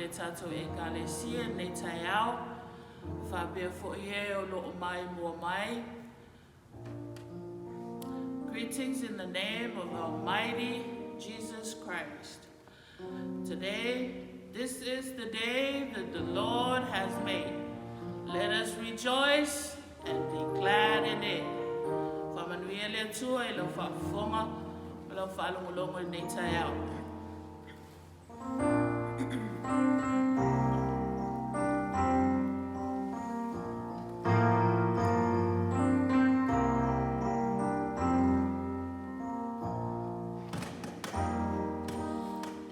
le tatou Ekalesia i lenei taeao, faapea foi e o lo o maimoa mai. Greetings in the name of Almighty Jesus Christ. Today, this is the day that the Lord has made. Let us rejoice and be glad in it. Faamanuia le Atua i lau faafofoga ma lau faalogologo i lenei taeao.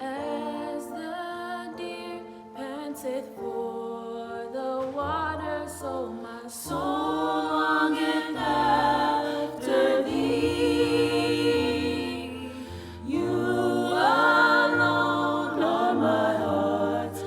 As the deer panteth for the water, so my soul longeth after thee. You alone are my heart's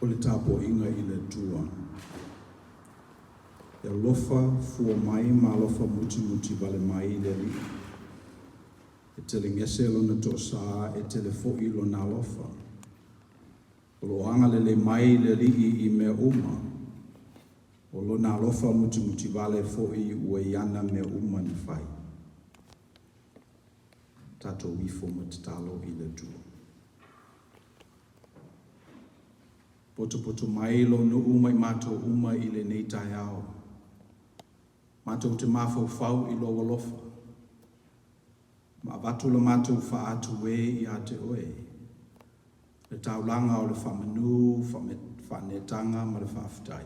O le tapuaiga i le Atua. E alofa fua mai ma alofa mutimuti vale mai le Alii. E telegese lona toasā, e tele fo'i lona alofa. O lo o agalelei mai le Alii i mea uma. O lona alofa mutimuti vale fo'i ua i ana mea uma na fai. Tatou ifo ma tatalo i le Atua. Potopoto mai lou nuu ma i matou uma i lenei taeao. Matou te mafaufau i lou alofa. Ma avatu la matou faatu e ia te oe. Le taulaga o le faamanu, faanetaga ma le faafetai.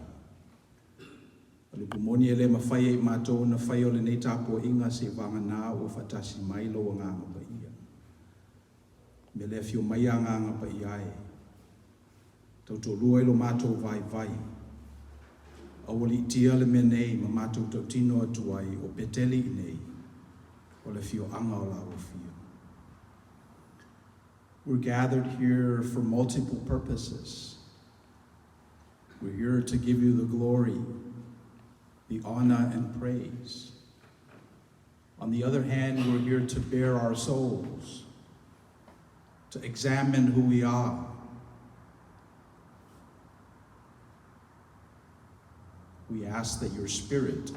O le upu moni e le mafai e i matou ona faia o lenei tapuaiga seiavagana ua faatasi mai lou agaga paia. Me le afio mai agaga paia e. Tautoalua i lo matou vaivai. Aualiitia le mea nei ma matou tautino atu ai o Peteli i nei o le afioaga o Lauofia. We're gathered here for multiple purposes. We're here to give you the glory, the honor, and praise. On the other hand, we're here to bare our souls, to examine who we are. We ask that your spirit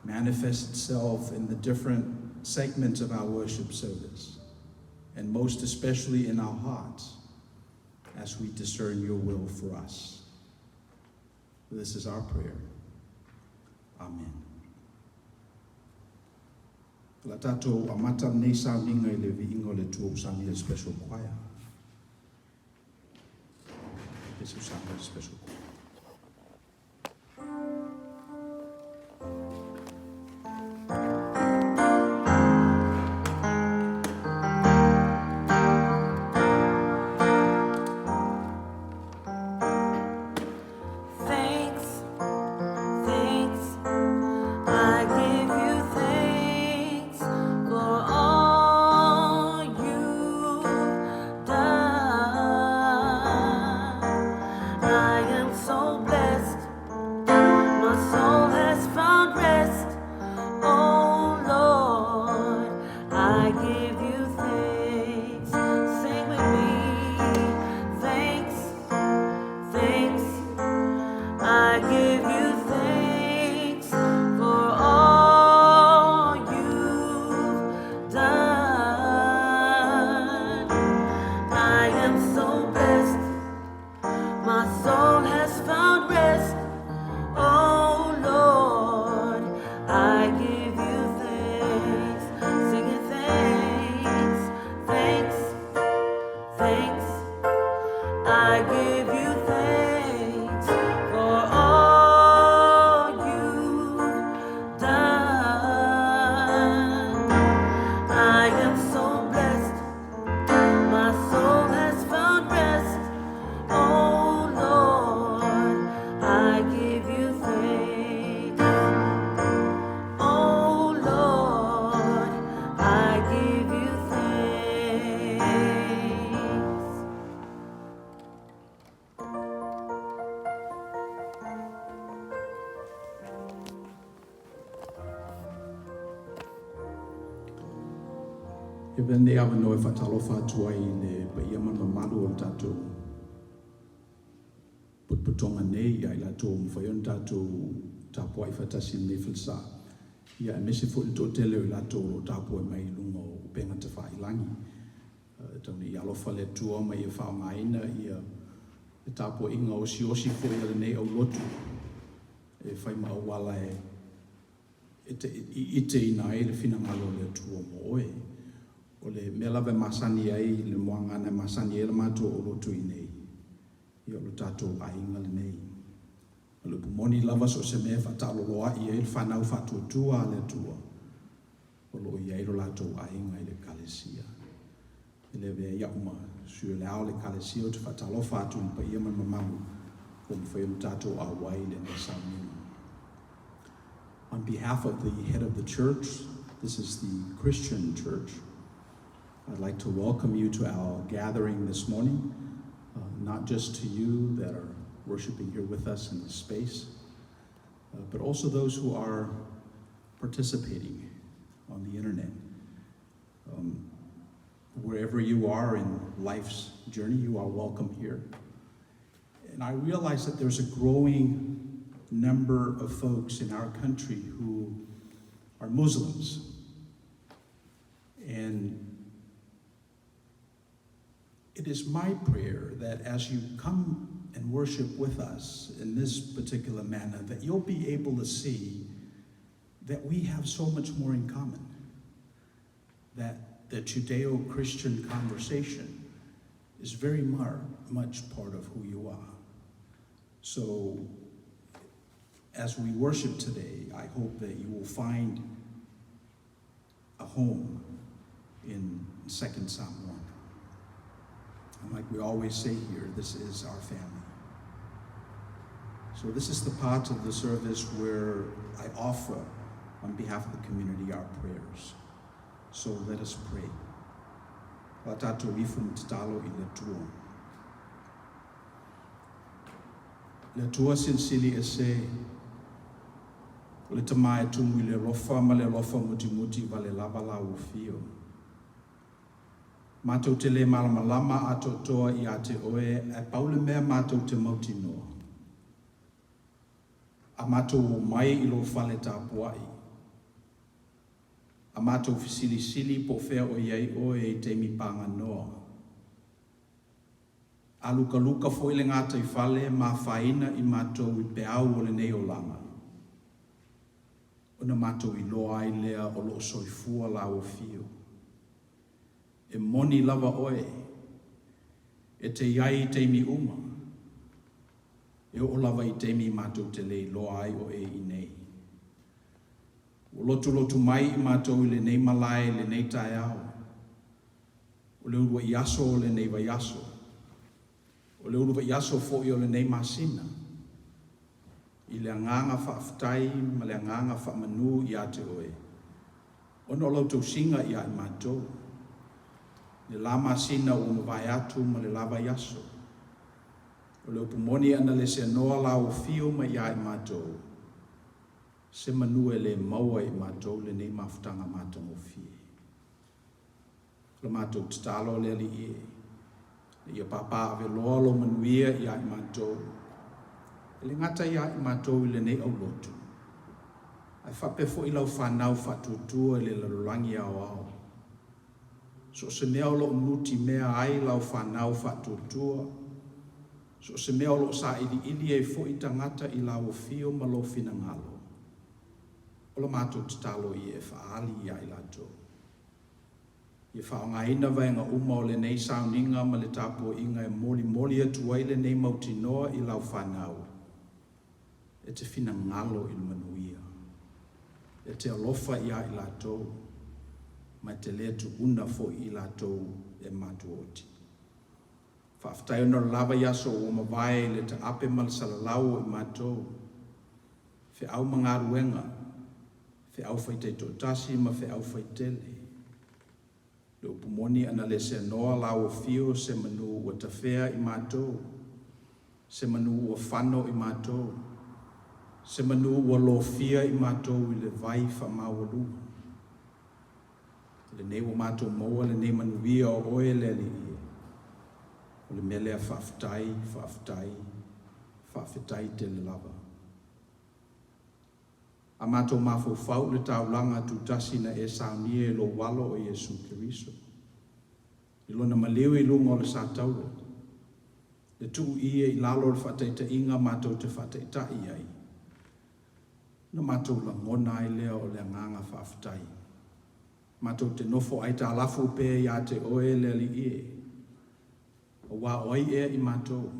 manifest itself in the different segments of our worship service, and most especially in our hearts as we discern your will for us. This is our prayer. Amen. La tatou amata nei sauniga i le viiga o le Atua ua saunia special choir. This is special choir. Thanks, thanks, I give you thanks for all you've done. I am so blessed, my soul has found rest. Oh Lord, I give you thanks. Sing with me, thanks, thanks. I give you thanks for all you've done. I am so blessed, my soul has found rest. Oh Lord, I give you thanks. Singing thanks, thanks, thanks. I give you thanks for all you've done. I am so blessed, my soul has found rest. Oh Lord, I give you thanks. Oh Lord, I give you thanks. E lenei avanoa e faatalofa atu ai i le paia ma le mamalu o le tatou potopotoga nei ia i latou ua mafai ona tatou tapuai faatasi i lenei falesa. Ia aemaise foi le toatele o i latou o lo o tapuai mai i luga o upega tafailagi. Tau ina ia alofa le Atua ma ia faaaogaina ia le tapuaiga osiosi foi a lenei aulotu e fai ma auala e te iteina ai le finagalo o le Atua mo oe. O le mea lava e masani ai le muagana e masani ai le matou aulotu i nei, ia o le tatou aiga lenei. O le upu moni lava so o se mea e faataaloloai ai le fanau faatuatua a le Atua, o lo o i ai lo latou aiga i le ekalesia. E le avea ai au ma sui o le ao o le ekalesia ou te faatalofa atu i le paia ma le mamalu ua mafai ona tatou auai i lenei sauniga. On behalf of the head of the church, this is the Christian church, I'd like to welcome you to our gathering this morning. not just to you that are worshiping here with us in this space, but also those who are participating on the internet. Wherever you are in life's journey, you are welcome here. And I realize that there's a growing number of folks in our country who are Muslims. And it is my prayer that as you come and worship with us in this particular manner, that you'll be able to see that we have so much more in common. That the Judeo-Christian conversation is very much part of who you are. So as we worship today, I hope that you will find a home in Second Samoan. And like we always say here, this is our family. So this is the part of the service where I offer, on behalf of the community, our prayers. So let us pray. La tatou ifo ma tatalo i le Atua. Le Atua silisili ese, o le Tama e tumu i le alofa ma le alofa mutimuti vale lava lau afio. Matou te le malamalama atoatoa ia te oe, ae pau le mea matou te mautinoa. A matou omai i lou fale tapuai, a matou fesilisili po o fea o i ai oe i taimi paganoa. A lukaluka foi le gataifale ma afaina i matou i peau o lenei olaga, ona matou iloa ai lea o lo o soifua lau afio. E moni lava oe, e te i ai i taimi uma, e oo lava i taimi matou te le iloa ai o e i inei. Ua lotulotu mai i matou i lenei malae i lenei taeao, o le uluai aso o lenei vaiaso, o le uluai aso foi o lenei masina, i le agaga faafetai ma le agaga faamanu ia te oe, ona o lau tausiga ia i matou, le la masina ua mavae atu ma le la vaiaso. O le upu moni ana le seanoa lau afio mai ia i matou, se manu e le maua e i matou lenei mafutaga matagofie. O le matou tatalo le Alii e, ina ia papaaveloa lou manuia ia i matou, e le gata ia i matou i lenei aulotu, ae faapea foi lau fanau faatuatua i le lalolagi aoao. So o se mea o lo o nutimea ai lau fanau faatuatua, so o se mea o lo o sailiili ai foi tagata i lau afio ma lou finagalo, o le matou tatalo ia e faaali ia i latou. Ia faaaogaina vaega uma o lenei sauniga ma le tapuaiga e molimoli atu ai lenei mautinoa i lau fanau, e te finagalo i le manuia, e te alofa ia i latou, ma e te le tuuna foi i latou e matuaoti. Faafetai ona o le la vaiaso ua mavae i le taape ma le salalau o i matou, feau ma galuega, feau faitaitoatasi ma feau faitele. Le upu moni ana le seanoa lau afio se manu ua tafea i matou, se manu ua fano i matou, se manu ua lofia i matou i le vai faamaualuga. Lenei ua matou maua lenei manuia o oe le Alii e. O le mea lea faafetai, faafetai, faafetai tele lava. A matou mafaufau i le taulaga tutasi na e saunia i lou alo o Iesu Keriso, i lona maliu i luga o le satauro, le tuuia i lalo o le faataitaiga matou te faataitai ai, ona matou lagona ai lea o le agaga faafetai. Matou te nofo aitalafu pea ia te oe le Alii e, aua o ai ea i matou,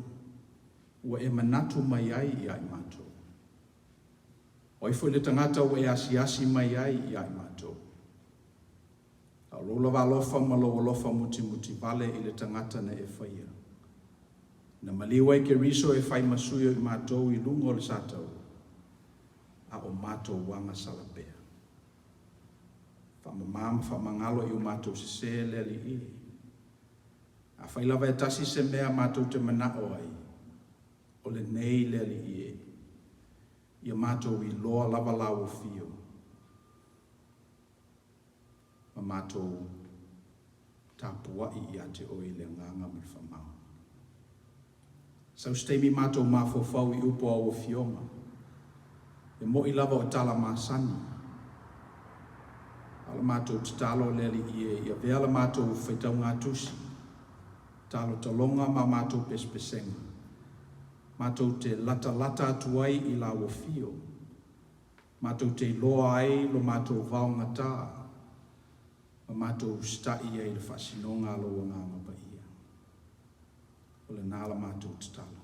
ua e manatu mai ai ia i matou. O ai foi le tagata ua e asiasi mai ai ia i matou. A o lou lava alofa ma lou alofa mutimutivale i le tagata na e faia. Na maliu ai Keriso e fai ma sui o i matou i luga o le satauro, a o matou agasala pea. Faamama ma faamagalo i o matou sesē le Alii e. Afai lava e tasi se mea matou te manao ai, o lenei le Alii e, ia matou iloa lava lau afio, ma matou tapuai ia te oe i le agaga ma le faamaoni. Sau se taimi matou mafaufau i upu o au afioga, e moni lava o tala masani, a o le matou tatalo le Alii e, ia avea la matou faitaugatusi, talotaloga ma matou pesepesega, matou te latalata atu ai i lau afio, matou te iloa ai lo matou vaogata, ma matou usitai ai i le faasinoga a lou Agaga Paia. O lena la matou tatalo.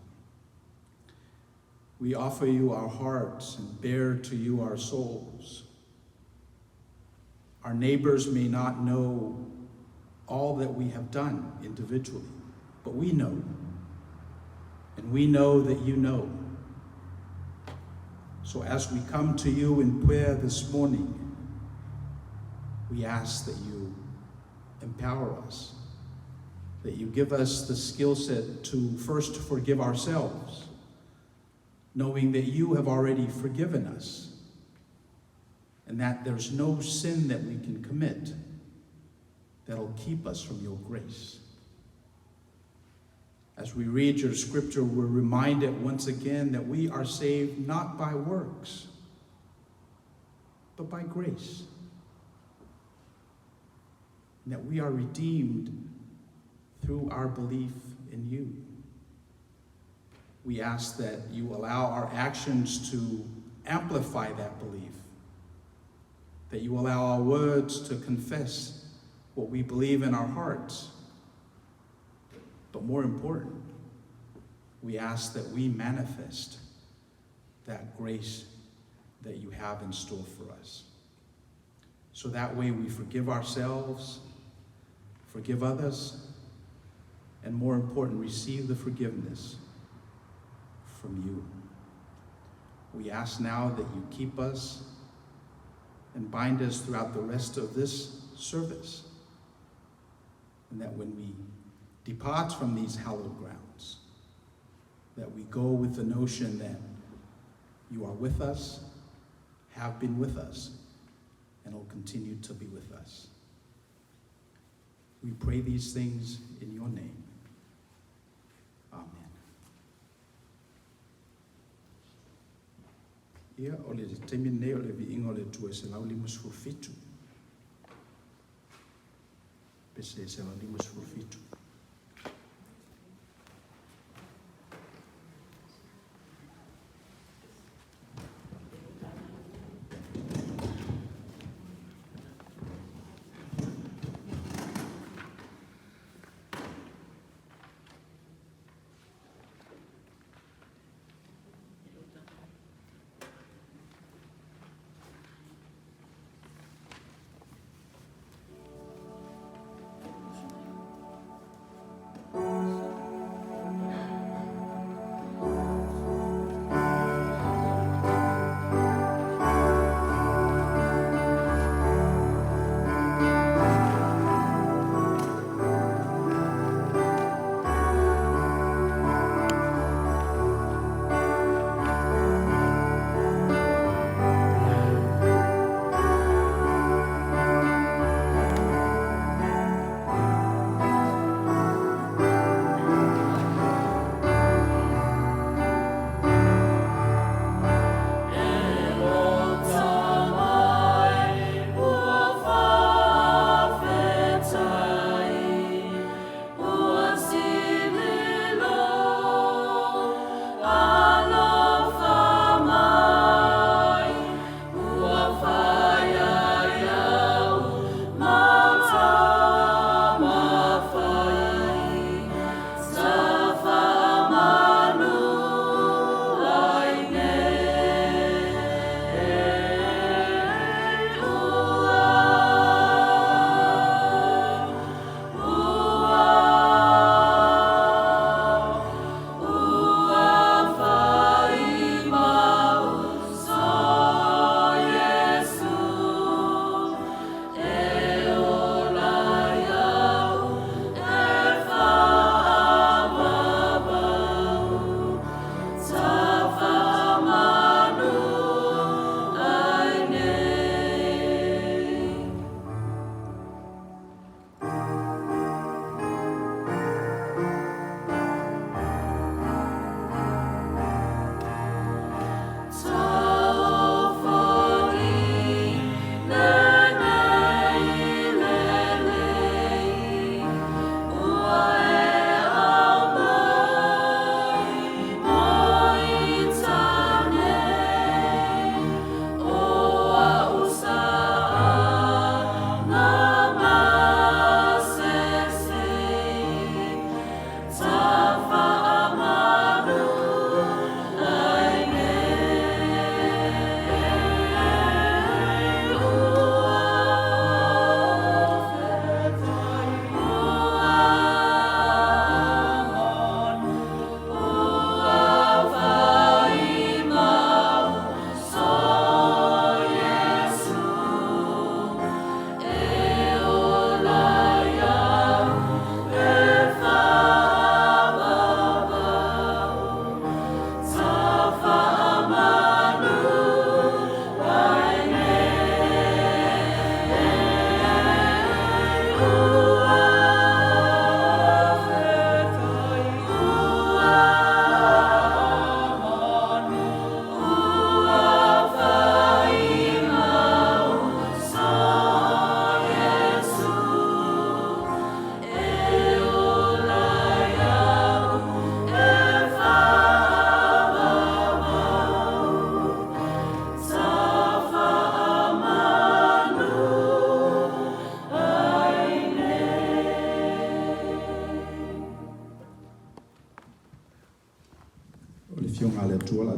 We offer you our hearts and bare to you our souls. Our neighbors may not know all that we have done individually, but we know. And we know that you know. So as we come to you in prayer this morning, we ask that you empower us, that you give us the skill set to first forgive ourselves, knowing that you have already forgiven us, and that there's no sin that we can commit that'll keep us from your grace. As we read your scripture, we're reminded once again that we are saved not by works, but by grace. And that we are redeemed through our belief in you. We ask that you allow our actions to amplify that belief, that you allow our words to confess what we believe in our hearts. But more important, we ask that we manifest that grace that you have in store for us. So that way we forgive ourselves, forgive others, and more important, receive the forgiveness from you. We ask now that you keep us and bind us throughout the rest of this service, and that when we depart from these hallowed grounds, that we go with the notion that you are with us, have been with us, and will continue to be with us. We pray these things in your name. Amen. Ia, o le taimi lenei o le viiga o le Atua e 157. Pese 157.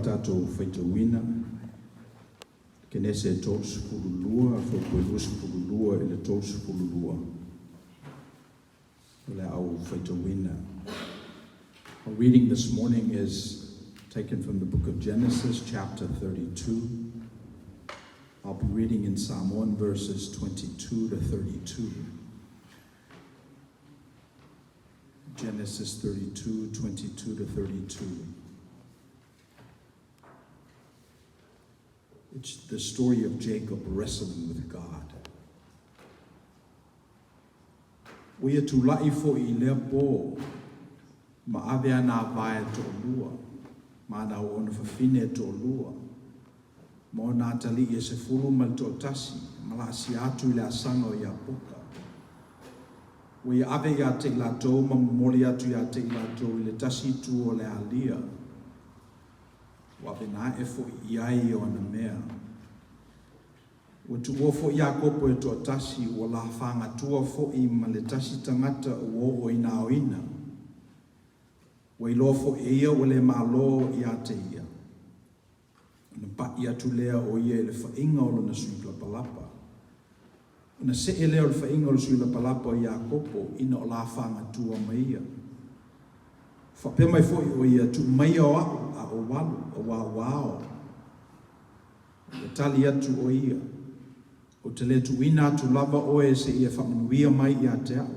tatou faitauina, Kenese 32, fuaiupu e 22 i le 32 o le a ou faitauina. Our reading this morning is taken from the book of Genesis, chapter 32. I'll be reading in Samoan verses 22 to 32. Genesis 32, 22 to 32. It's the story of Jacob wrestling with God. Ua ia tulaʻi foʻi i lea pō, ma ave ana vae toʻalua, ma ana auauna fafine toʻalua, ma ona atalii e sefulu ma le toʻatasi, ma laasia atu i le asaga o Iakoka. Ua ia ave iā te i latou ma momoli atu iā te i latou i le tasi itu o le alia, ua ave naʻe foʻi i ai o ana mea. Ua tuua foʻi Iakopo e toʻatasi, ua lafagatua foʻi ma le tasi tagata ua oo i na aoina. Ua iloa foʻi e ia ua le malo iā te ia. Ona paʻi atu lea o ia i le faʻiga o lona sui palapalapa. Ona seʻe lea o le faʻiga o le sui lapalapa o Iakopo ina o lafagatua ma ia. Faapea mai foʻi ʻo ia, Tuu maia o aʻu a ou alu, auā ua ao. Ua tali atu ʻo ia, Ou te le tuuina atu lava ʻoe seia faamanuia mai iā te aʻu.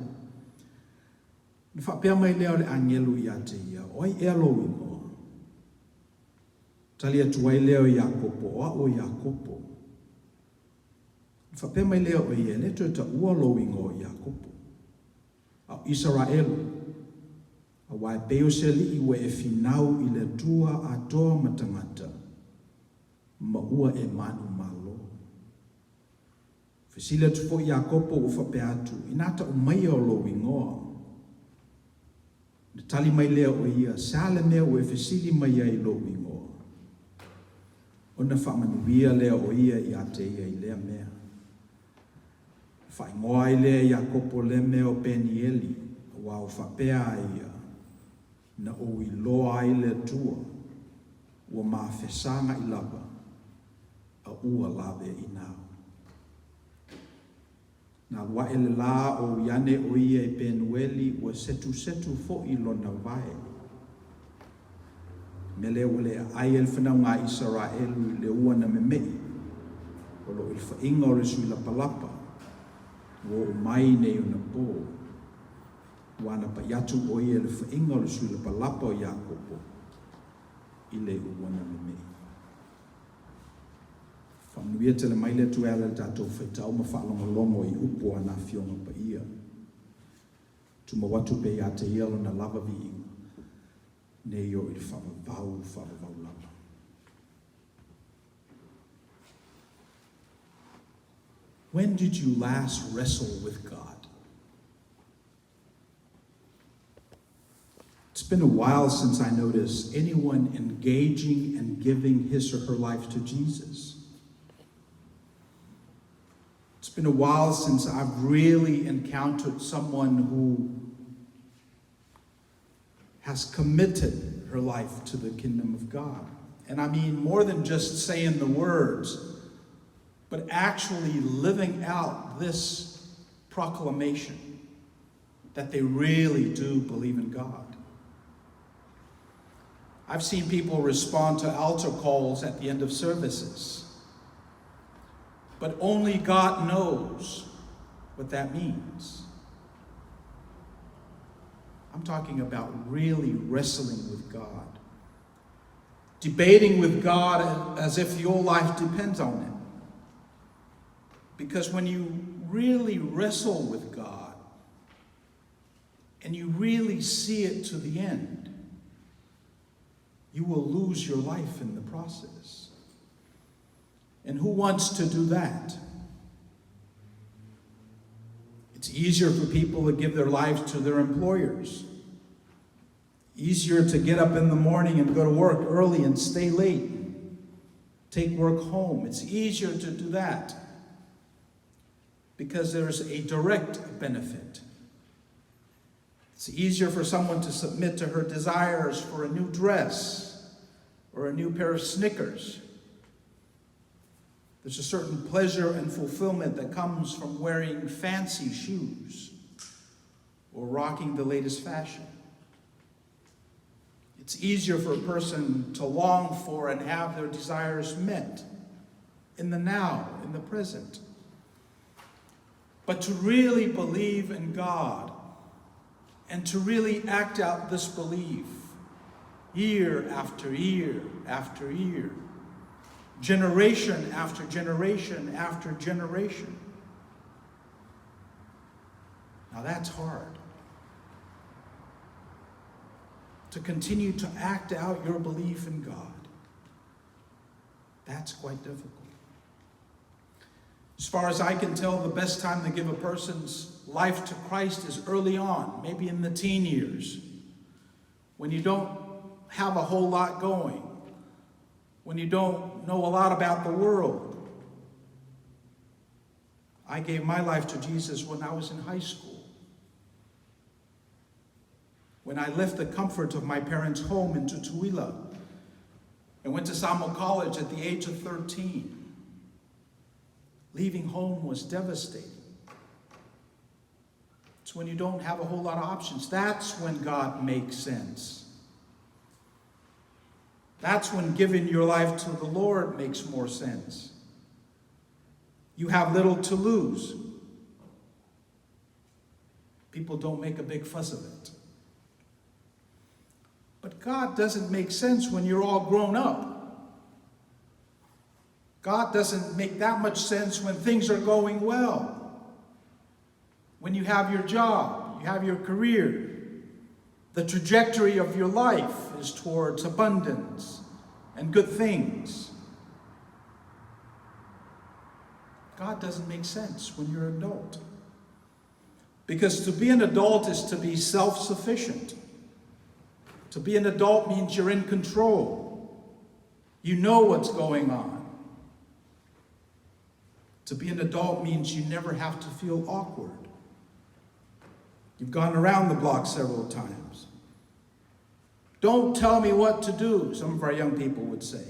Ona faapea mai lea o le agelu iā te ia, O ai ea lou igoa? Tali atu ai lea o Iakopo, O aʻu o Iakopo. Ona faapea mai lea o ia, E le toe taʻua lou igoa o Iakopo, a o Isaraelu, auā e pei o se alii ua e finau i le Atua atoa ma tagata, ma ua e manumalo. Fesili atu foʻi Iakopo ua faapea atu, Inā taʻu maia o lou igoa? Ona tali mai lea o ia, Se a le mea ua e fesili mai ai i lou igoa? Ona faamanuia lea o ia iā te ia i lea mea. Faaigoa ai lea e Iakopo lea mea o Penieli, auā ua faapea ai ia, Na ou iloa ai le Atua, ua mafesagaʻi lava, a ua laweaʻina au. Na alu aʻe le lā o ui ane ʻo ia i Penueli, ua setusetu foʻi lona vae. Mea lea ua le ʻaʻai ai le fanauga a Isaraelu i le ua na memeʻi, o lo o i le faʻiga o le sui lapalapa, ua oo mai nei ona pō. Ua na paʻi atu ʻo ia i le faʻiga o le sui lapalapa o Iakopo i le ua na memeʻi. Faamanuia tele mai le Atua e ala i le tatou faitau ma faalogologo i upu o ana Afioga Paia. Tumau atu pea iā te ia lona lava viiga, nei o i le faavavau, faavavau lava. When did you last wrestle with God? It's been a while since I noticed anyone engaging and giving his or her life to Jesus. It's been a while since I've really encountered someone who has committed her life to the kingdom of God. And I mean more than just saying the words, but actually living out this proclamation that they really do believe in God. I've seen people respond to altar calls at the end of services. But only God knows what that means. I'm talking about really wrestling with God, debating with God as if your life depends on it. Because when you really wrestle with God and you really see it to the end, you will lose your life in the process. And who wants to do that? It's easier for people to give their lives to their employers. Easier to get up in the morning and go to work early and stay late. Take work home. It's easier to do that because there's a direct benefit. It's easier for someone to submit to her desires for a new dress. or a new pair of sneakers. There's a certain pleasure and fulfillment that comes from wearing fancy shoes or rocking the latest fashion. It's easier for a person to long for and have their desires met in the now, in the present. But to really believe in God and to really act out this belief year after year after year, generation after generation after generation. Now that's hard. To continue to act out your belief in God, that's quite difficult. As far as I can tell, the best time to give a person's life to Christ is early on, maybe in the teen years, when you don't have a whole lot going, when you don't know a lot about the world. I gave my life to Jesus when I was in high school. When I left the comfort of my parents' home in Tutuila and went to Samoa College at the age of 13. Leaving home was devastating. It's when you don't have a whole lot of options. That's when God makes sense. That's when giving your life to the Lord makes more sense. You have little to lose. People don't make a big fuss of it. But God doesn't make sense when you're all grown up. God doesn't make that much sense when things are going well. When you have your job, you have your career, the trajectory of your life is towards abundance and good things. God doesn't make sense when you're an adult. Because to be an adult is to be self-sufficient. To be an adult means you're in control. You know what's going on. To be an adult means you never have to feel awkward. You've gone around the block several times. Don't tell me what to do, some of our young people would say.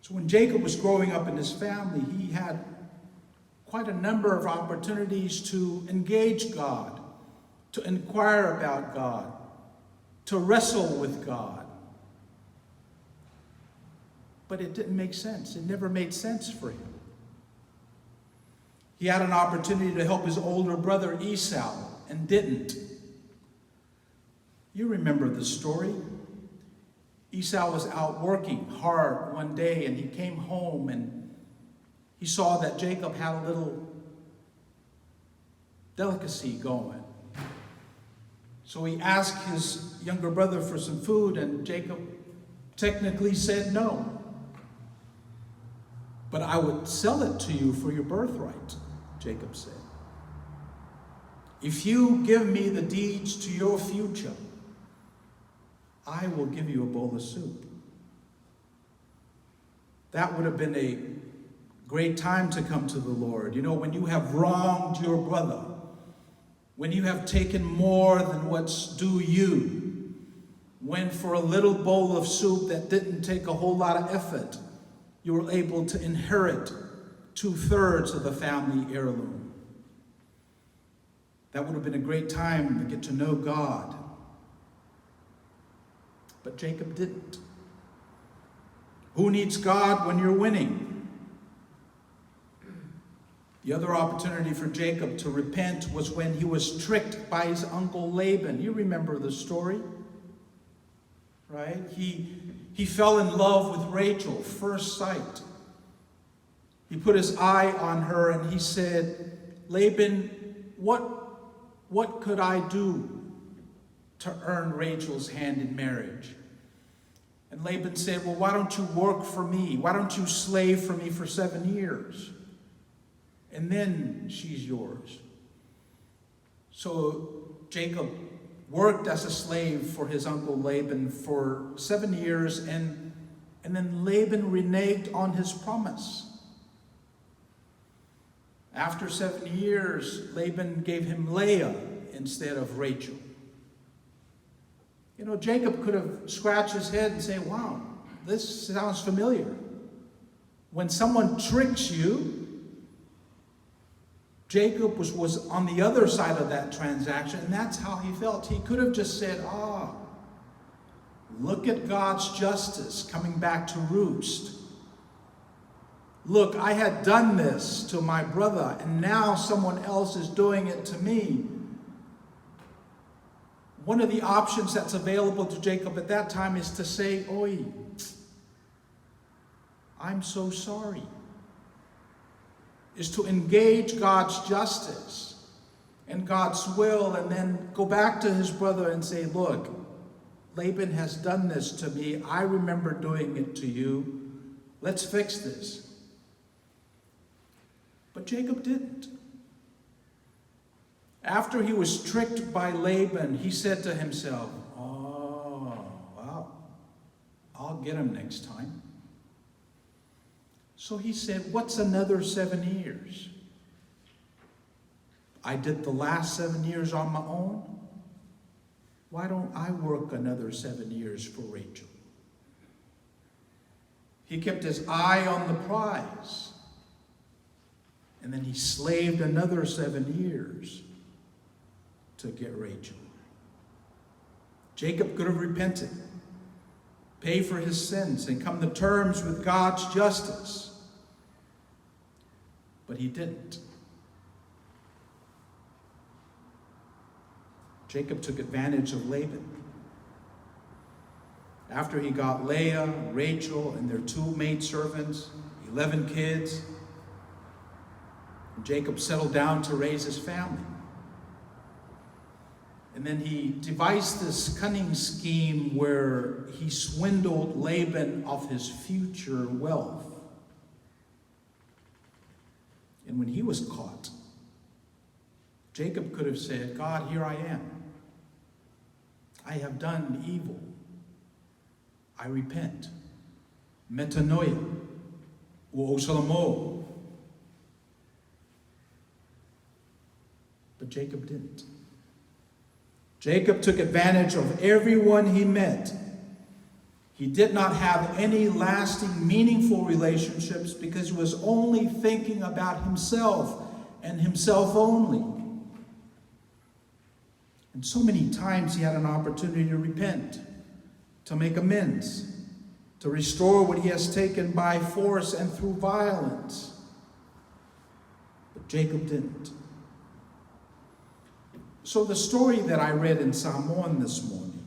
So when Jacob was growing up in his family, he had quite a number of opportunities to engage God, to inquire about God, to wrestle with God. But it didn't make sense. It never made sense for him. He had an opportunity to help his older brother Esau and didn't. You remember the story. Esau was out working hard one day, and he came home and he saw that Jacob had a little delicacy going. So he asked his younger brother for some food, and Jacob technically said no. But I would sell it to you for your birthright, Jacob said. If you give me the deeds to your future, I will give you a bowl of soup. That would have been a great time to come to the Lord. You know, when you have wronged your brother, when you have taken more than what's due you, when for a little bowl of soup that didn't take a whole lot of effort, you were able to inherit 2/3 of the family heirloom. That would have been a great time to get to know God. But Jacob didn't. Who needs God when you're winning? The other opportunity for Jacob to repent was when he was tricked by his uncle Laban. You remember the story, right? He fell in love with Rachel, first sight. He put his eye on her and he said, Laban, what could I do to earn Rachel's hand in marriage? And Laban said, well, why don't you work for me? Why don't you slave for me for 7 years? And then she's yours. So Jacob worked as a slave for his uncle Laban for 7 years, and then Laban reneged on his promise. After 7 years, Laban gave him Leah instead of Rachel. You know, Jacob could have scratched his head and say, wow, this sounds familiar. When someone tricks you, Jacob was on the other side of that transaction, and that's how he felt. He could have just said, look at God's justice coming back to roost. Look, I had done this to my brother, and now someone else is doing it to me. One of the options that's available to Jacob at that time is to say, Oi, I'm so sorry. Is to engage God's justice and God's will, and then go back to his brother and say, look, Laban has done this to me. I remember doing it to you. Let's fix this. But Jacob didn't. After he was tricked by Laban, he said to himself, oh, well, I'll get him next time. So he said, what's another 7 years? I did the last 7 years on my own. Why don't I work another 7 years for Rachel? He kept his eye on the prize. And then he slaved another 7 years to get Rachel. Jacob could have repented, pay for his sins, and come to terms with God's justice. But he didn't. Jacob took advantage of Laban. After he got Leah, Rachel, and their 2 maidservants, 11 kids, Jacob settled down to raise his family. And then he devised this cunning scheme where he swindled Laban of his future wealth. And when he was caught, Jacob could have said, God, here I am. I have done evil. I repent. Metanoia, uosalamo. But Jacob didn't. Jacob took advantage of everyone he met. He did not have any lasting, meaningful relationships because he was only thinking about himself and himself only. And so many times he had an opportunity to repent, to make amends, to restore what he has taken by force and through violence. But Jacob didn't. So the story that I read in Samoan this morning,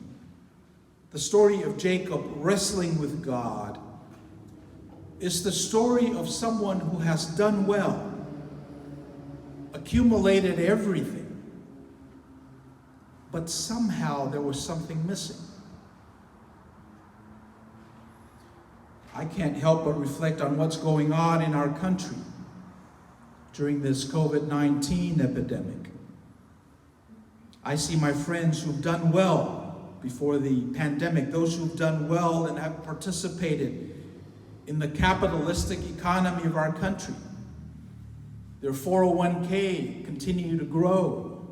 the story of Jacob wrestling with God, is the story of someone who has done well, accumulated everything, but somehow there was something missing. I can't help but reflect on what's going on in our country during this COVID-19 epidemic. I see my friends who've done well before the pandemic, those who've done well and have participated in the capitalistic economy of our country. Their 401k continue to grow.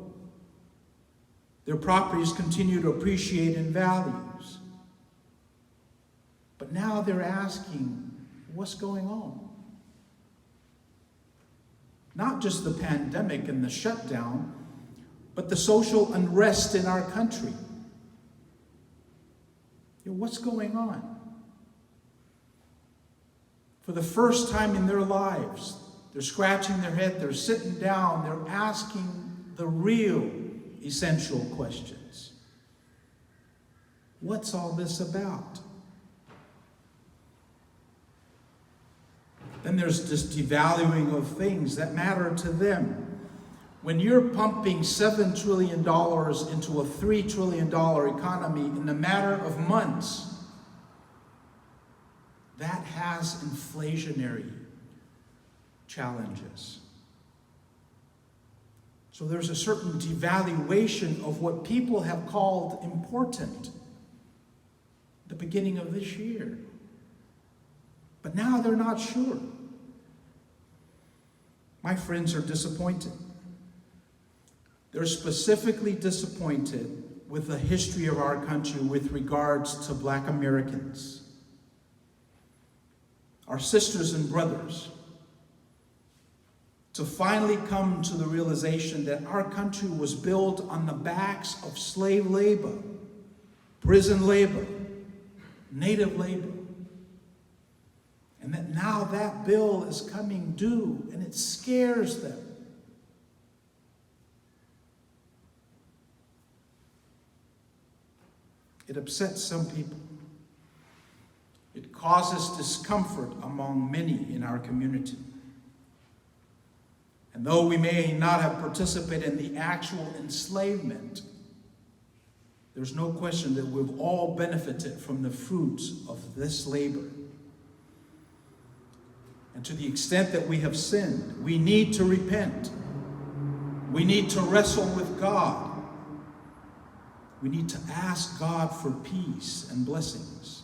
Their properties continue to appreciate in values. But now they're asking, what's going on? Not just the pandemic and the shutdown, but the social unrest in our country. What's going on? For the first time in their lives, they're scratching their head, they're sitting down, they're asking the real essential questions. What's all this about? Then there's this devaluing of things that matter to them. When you're pumping $7 trillion into a $3 trillion economy in a matter of months, that has inflationary challenges. So there's a certain devaluation of what people have called important at the beginning of this year. But now they're not sure. My friends are disappointed. They're specifically disappointed with the history of our country with regards to black Americans, our sisters and brothers, to finally come to the realization that our country was built on the backs of slave labor, prison labor, native labor. And that now that bill is coming due and it scares them. It upsets some people. It causes discomfort among many in our community. And though we may not have participated in the actual enslavement, there's no question that we've all benefited from the fruits of this labor. And to the extent that we have sinned, we need to repent. We need to wrestle with God. We need to ask God for peace and blessings.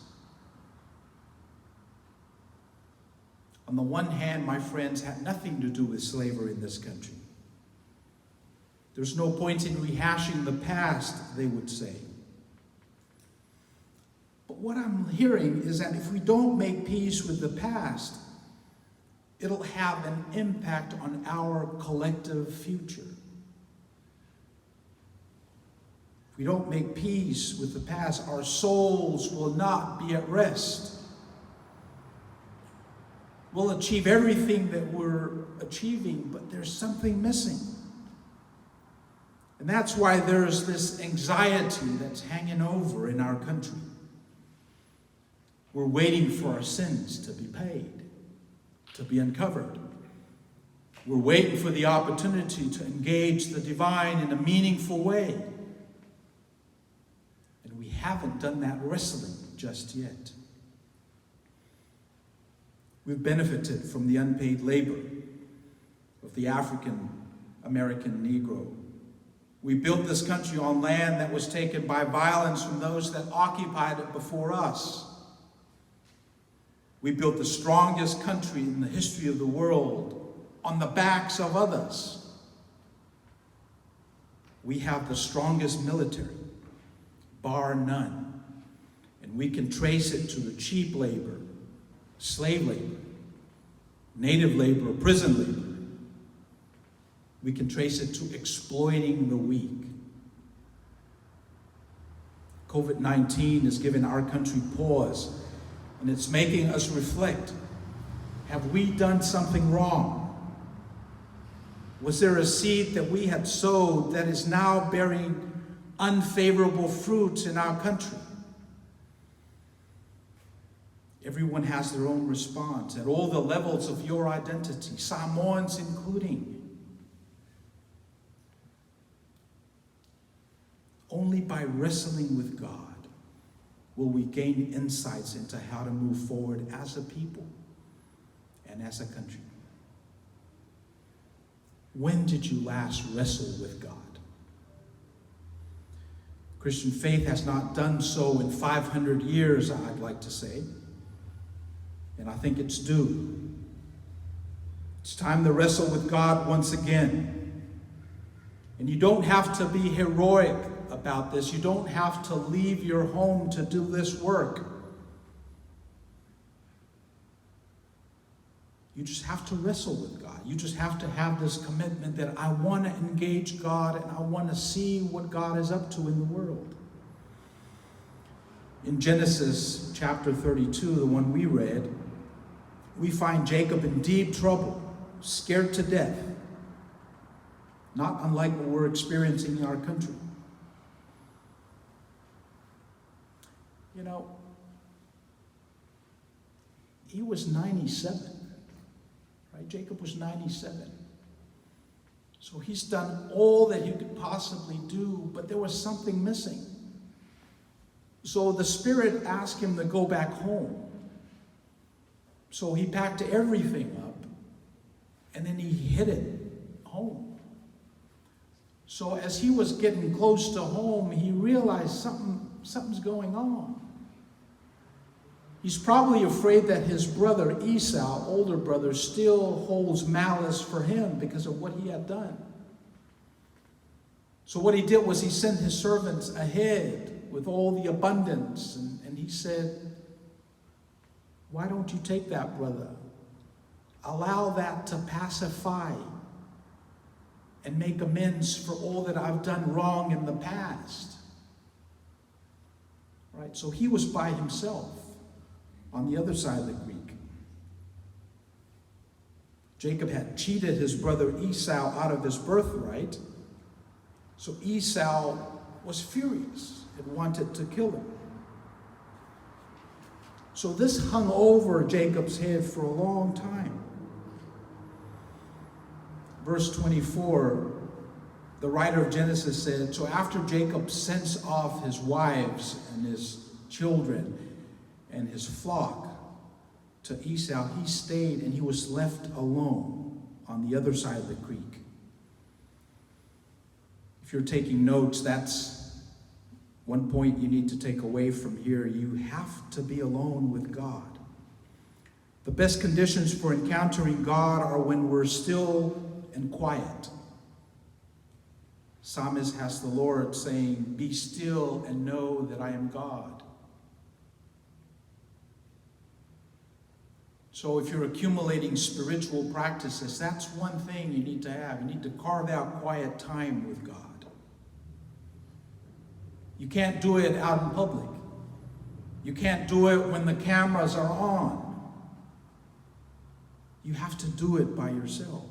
On the one hand, my friends, had nothing to do with slavery in this country. There's no point in rehashing the past, they would say. But what I'm hearing is that if we don't make peace with the past, it'll have an impact on our collective future. If we don't make peace with the past, our souls will not be at rest. We'll achieve everything that we're achieving, but there's something missing. And that's why there's this anxiety that's hanging over in our country. We're waiting for our sins to be paid, to be uncovered. We're waiting for the opportunity to engage the divine in a meaningful way. And we haven't done that wrestling just yet. We've benefited from the unpaid labor of the African American Negro. We built this country on land that was taken by violence from those that occupied it before us. We built the strongest country in the history of the world on the backs of others. We have the strongest military, bar none, and we can trace it to the cheap labor, slave labor, native labor, prison labor. We can trace it to exploiting the weak. COVID-19 has given our country pause, and it's making us reflect. Have we done something wrong? Was there a seed that we had sowed that is now bearing unfavorable fruits in our country? Everyone has their own response at all the levels of your identity, Samoans including. Only by wrestling with God will we gain insights into how to move forward as a people and as a country. When did you last wrestle with God? Christian faith has not done so in 500 years, I'd like to say. And I think it's due. It's time to wrestle with God once again. And you don't have to be heroic about this. You don't have to leave your home to do this work. You just have to wrestle with God. You just have to have this commitment that I want to engage God and I want to see what God is up to in the world. In Genesis chapter 32, the one we read, we find Jacob in deep trouble, scared to death, not unlike what we're experiencing in our country. You know, he was 97, right? Jacob was 97. So he's done all that he could possibly do, but there was something missing. So the Spirit asked him to go back home. So he packed everything up, and then he hid it home. So as he was getting close to home, he realized something's going on. He's probably afraid that his brother Esau, older brother, still holds malice for him because of what he had done. So what he did was he sent his servants ahead with all the abundance, and he said, why don't you take that, brother? Allow that to pacify and make amends for all that I've done wrong in the past. Right? So he was by himself on the other side of the creek. Jacob had cheated his brother Esau out of his birthright. So Esau was furious and wanted to kill him. So this hung over Jacob's head for a long time. Verse 24, the writer of Genesis said, so after Jacob sends off his wives and his children and his flock to Esau, he stayed and he was left alone on the other side of the creek. If you're taking notes, that's one point you need to take away from here. You have to be alone with God. The best conditions for encountering God are when we're still and quiet. Psalmist has the Lord saying, be still and know that I am God. So if you're accumulating spiritual practices, that's one thing you need to have. You need to carve out quiet time with God. You can't do it out in public. You can't do it when the cameras are on. You have to do it by yourself.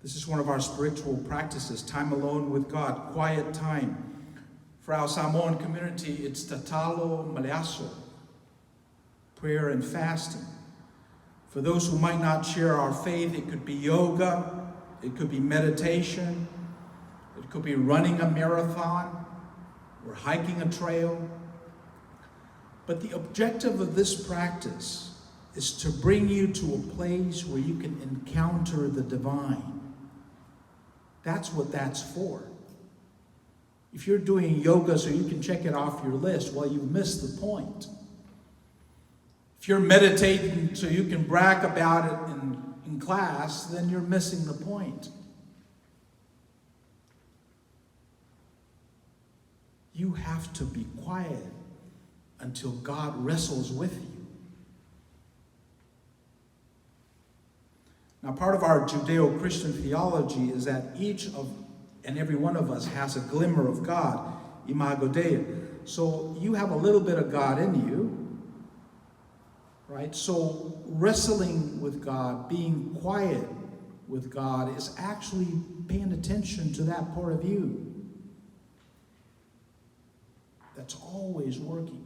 This is one of our spiritual practices, time alone with God, quiet time. For our Samoan community, it's tatalo maleaso, prayer and fasting. For those who might not share our faith, it could be yoga, it could be meditation, it could be running a marathon or hiking a trail. But the objective of this practice is to bring you to a place where you can encounter the divine. That's what that's for. If you're doing yoga so you can check it off your list, well, you've missed the point. If you're meditating so you can brag about it in class, then you're missing the point. You have to be quiet until God wrestles with you. Now, part of our Judeo-Christian theology is that each of and every one of us has a glimmer of God, imago Dei. So you have a little bit of God in you, right? So wrestling with God, being quiet with God is actually paying attention to that part of you that's always working.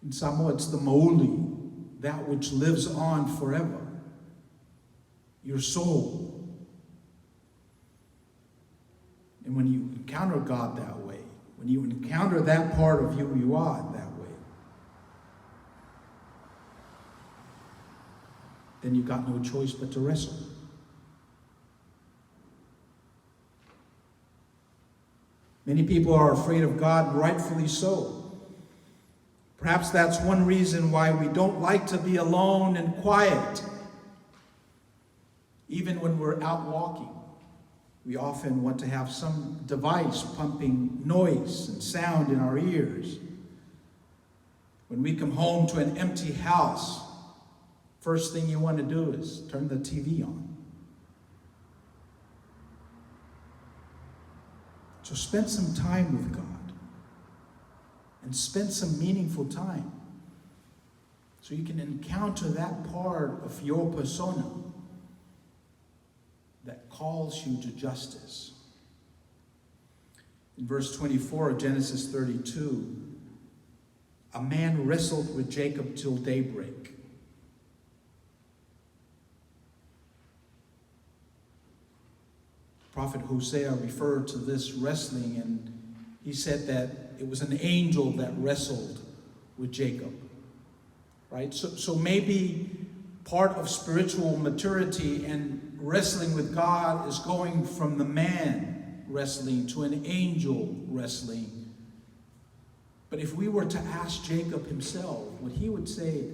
In Samoa, it's the mauli, that which lives on forever, your soul. And when you encounter God that way, when you encounter that part of who you are that way, then you've got no choice but to wrestle. Many people are afraid of God, rightfully so. Perhaps that's one reason why we don't like to be alone and quiet. Even when we're out walking, we often want to have some device pumping noise and sound in our ears. When we come home to an empty house, first thing you want to do is turn the TV on. So spend some time with God. And spend some meaningful time so you can encounter that part of your persona that calls you to justice. In verse 24 of Genesis 32, a man wrestled with Jacob till daybreak. Prophet Hosea referred to this wrestling, and he said that it was an angel that wrestled with Jacob, right? So maybe part of spiritual maturity and wrestling with God is going from the man wrestling to an angel wrestling. But if we were to ask Jacob himself, what he would say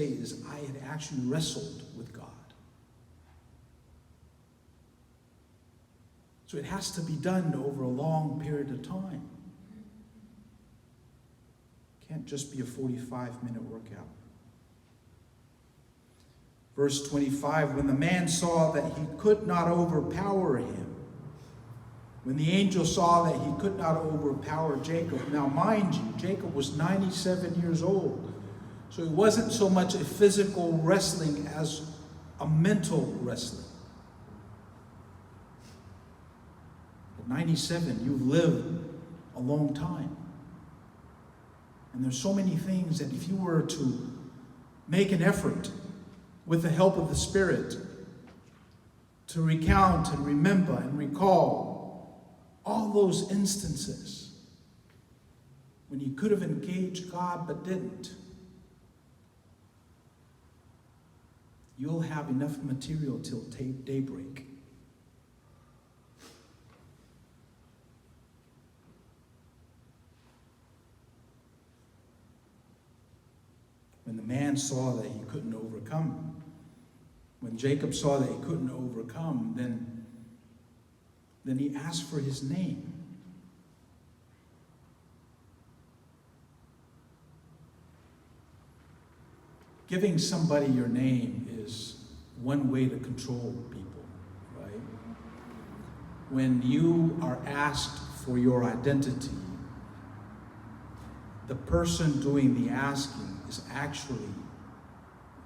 is, I had actually wrestled with God. So it has to be done over a long period of time. Can't just be a 45-minute workout. Verse 25, when the man saw that he could not overpower him, when the angel saw that he could not overpower Jacob. Now, mind you, Jacob was 97 years old. So it wasn't so much a physical wrestling as a mental wrestling. At 97, you've lived a long time. And there's so many things that if you were to make an effort with the help of the Spirit to recount and remember and recall all those instances when you could have engaged God but didn't, you'll have enough material till daybreak. When the man saw that he couldn't overcome, when Jacob saw that he couldn't overcome, then he asked for his name. Giving somebody your name is one way to control people, right? When you are asked for your identity, the person doing the asking is actually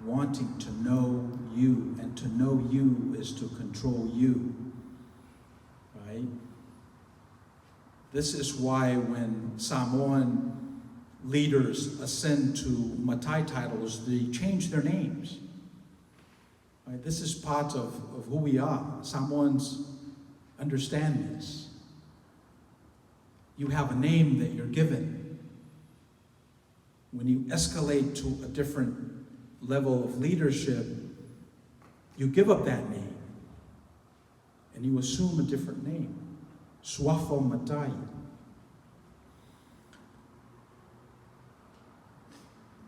wanting to know you, and to know you is to control you, right? This is why when Samoan leaders ascend to Matai titles, they change their names. Right? This is part of who we are. Samoans understand this. You have a name that you're given. When you escalate to a different level of leadership, you give up that name and you assume a different name. Suafa Matai.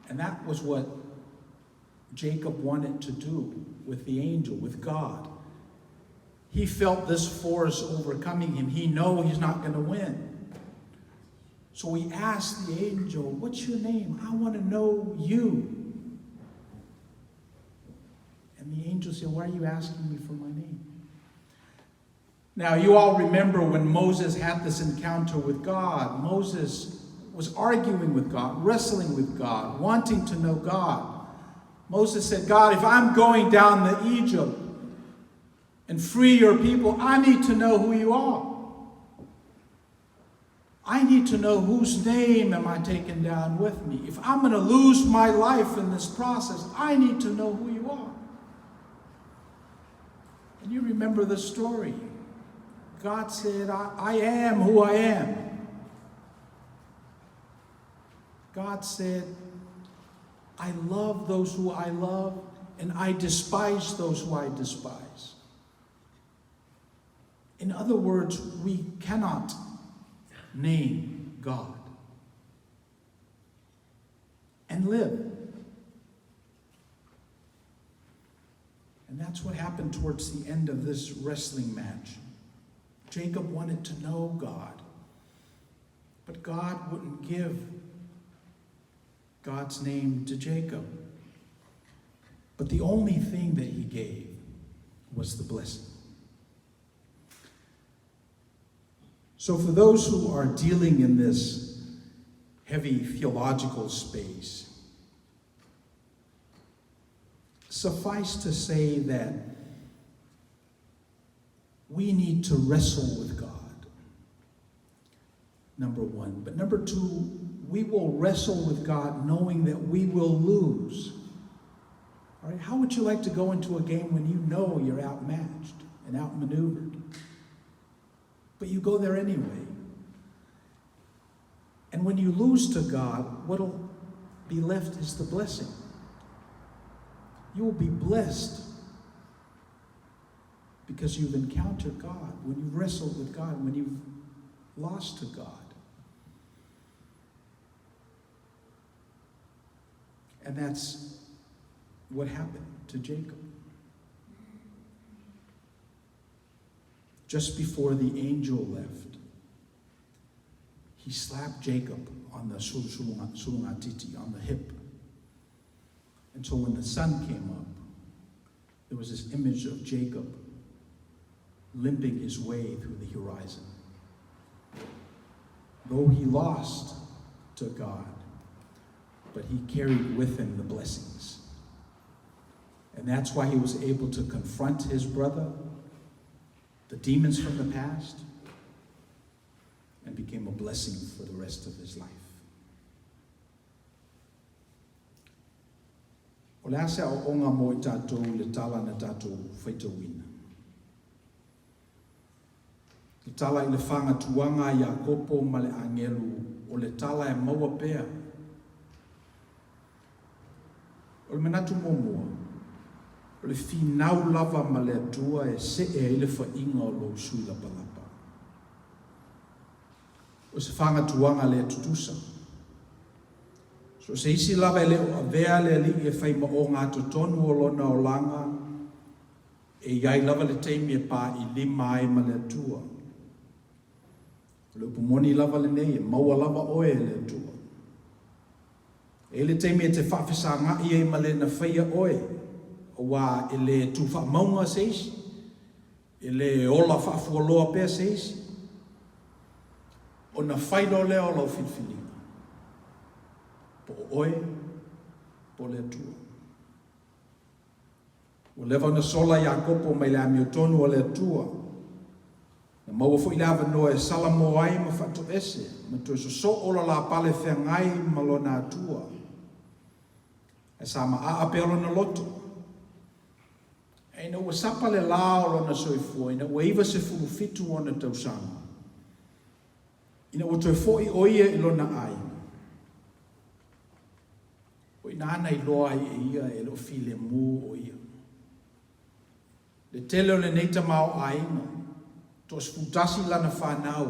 And that was what Jacob wanted to do with the angel, with God. He felt this force overcoming him. He knows he's not going to win. So he asked the angel, what's your name? I want to know you. And the angel said, why are you asking me for my name? Now, you all remember when Moses had this encounter with God. Moses was arguing with God, wrestling with God, wanting to know God. Moses said, God, if I'm going down to Egypt and free your people, I need to know who you are. I need to know whose name am I taking down with me. If I'm going to lose my life in this process, I need to know who you are. And you remember the story. God said, I am who I am. God said, I love those who I love, and I despise those who I despise. In other words, we cannot name God and live. And that's what happened towards the end of this wrestling match. Jacob wanted to know God, but God wouldn't give God's name to Jacob. But the only thing that he gave was the blessing. So for those who are dealing in this heavy theological space, suffice to say that we need to wrestle with God, number one. But number two, we will wrestle with God knowing that we will lose. All right? How would you like to go into a game when you know you're outmatched and outmaneuvered? But you go there anyway. And when you lose to God, what'll be left is the blessing. You will be blessed because you've encountered God, when you've wrestled with God, when you've lost to God. And that's what happened to Jacob. Just before the angel left, he slapped Jacob on the sulugatiti, on the hip. And so when the sun came up, there was this image of Jacob limping his way through the horizon. Though he lost to God, but he carried with him the blessings. And that's why he was able to confront his brother, the demons from the past, and became a blessing for the rest of his life. O le a se aoaoga mo i tatou i le tala na tatou faitauina? Le tala i le fagatuaga a Iakopo ma le agelu o le tala e maua pea. O le manatu muamua, o le finau lava ma le Atua e see ai le faiga o lou sui lapalapa. O se fagatuaga le tutusa. So o se isi lava e le o avea le Alii e fai ma ogatotonu o lona olaga, e i ai lava le taimi e pailima ai ma le Atua. O le upu moni lava lenei, e maua lava oe e le Atua. E i ai le taimi e te faafesagaʻi ai ma le na faia oe, auā e le tu faamauga se isi, e le ola faafualoa pea se isi, ona fai loa lea o lau filifiliga, po o oe, po o le Atua. Ua leva ona sola Iakopo mai le amiotonu a le Atua. Na maua foi le avanoa e salamo ai ma faatoese ma toe sosoo lalapale feagai ma lona Atua. Ae sa maaa pea lona loto. Ae ina ua sapa le la o lona soifua, ina ua 97 ona tausaga, ina ua toe foi o ia i lona aiga, O i ina na iloa ai e ia e le o filemu o ia. Le tele o lenei tamaoaiga, toa-11 lana fanau,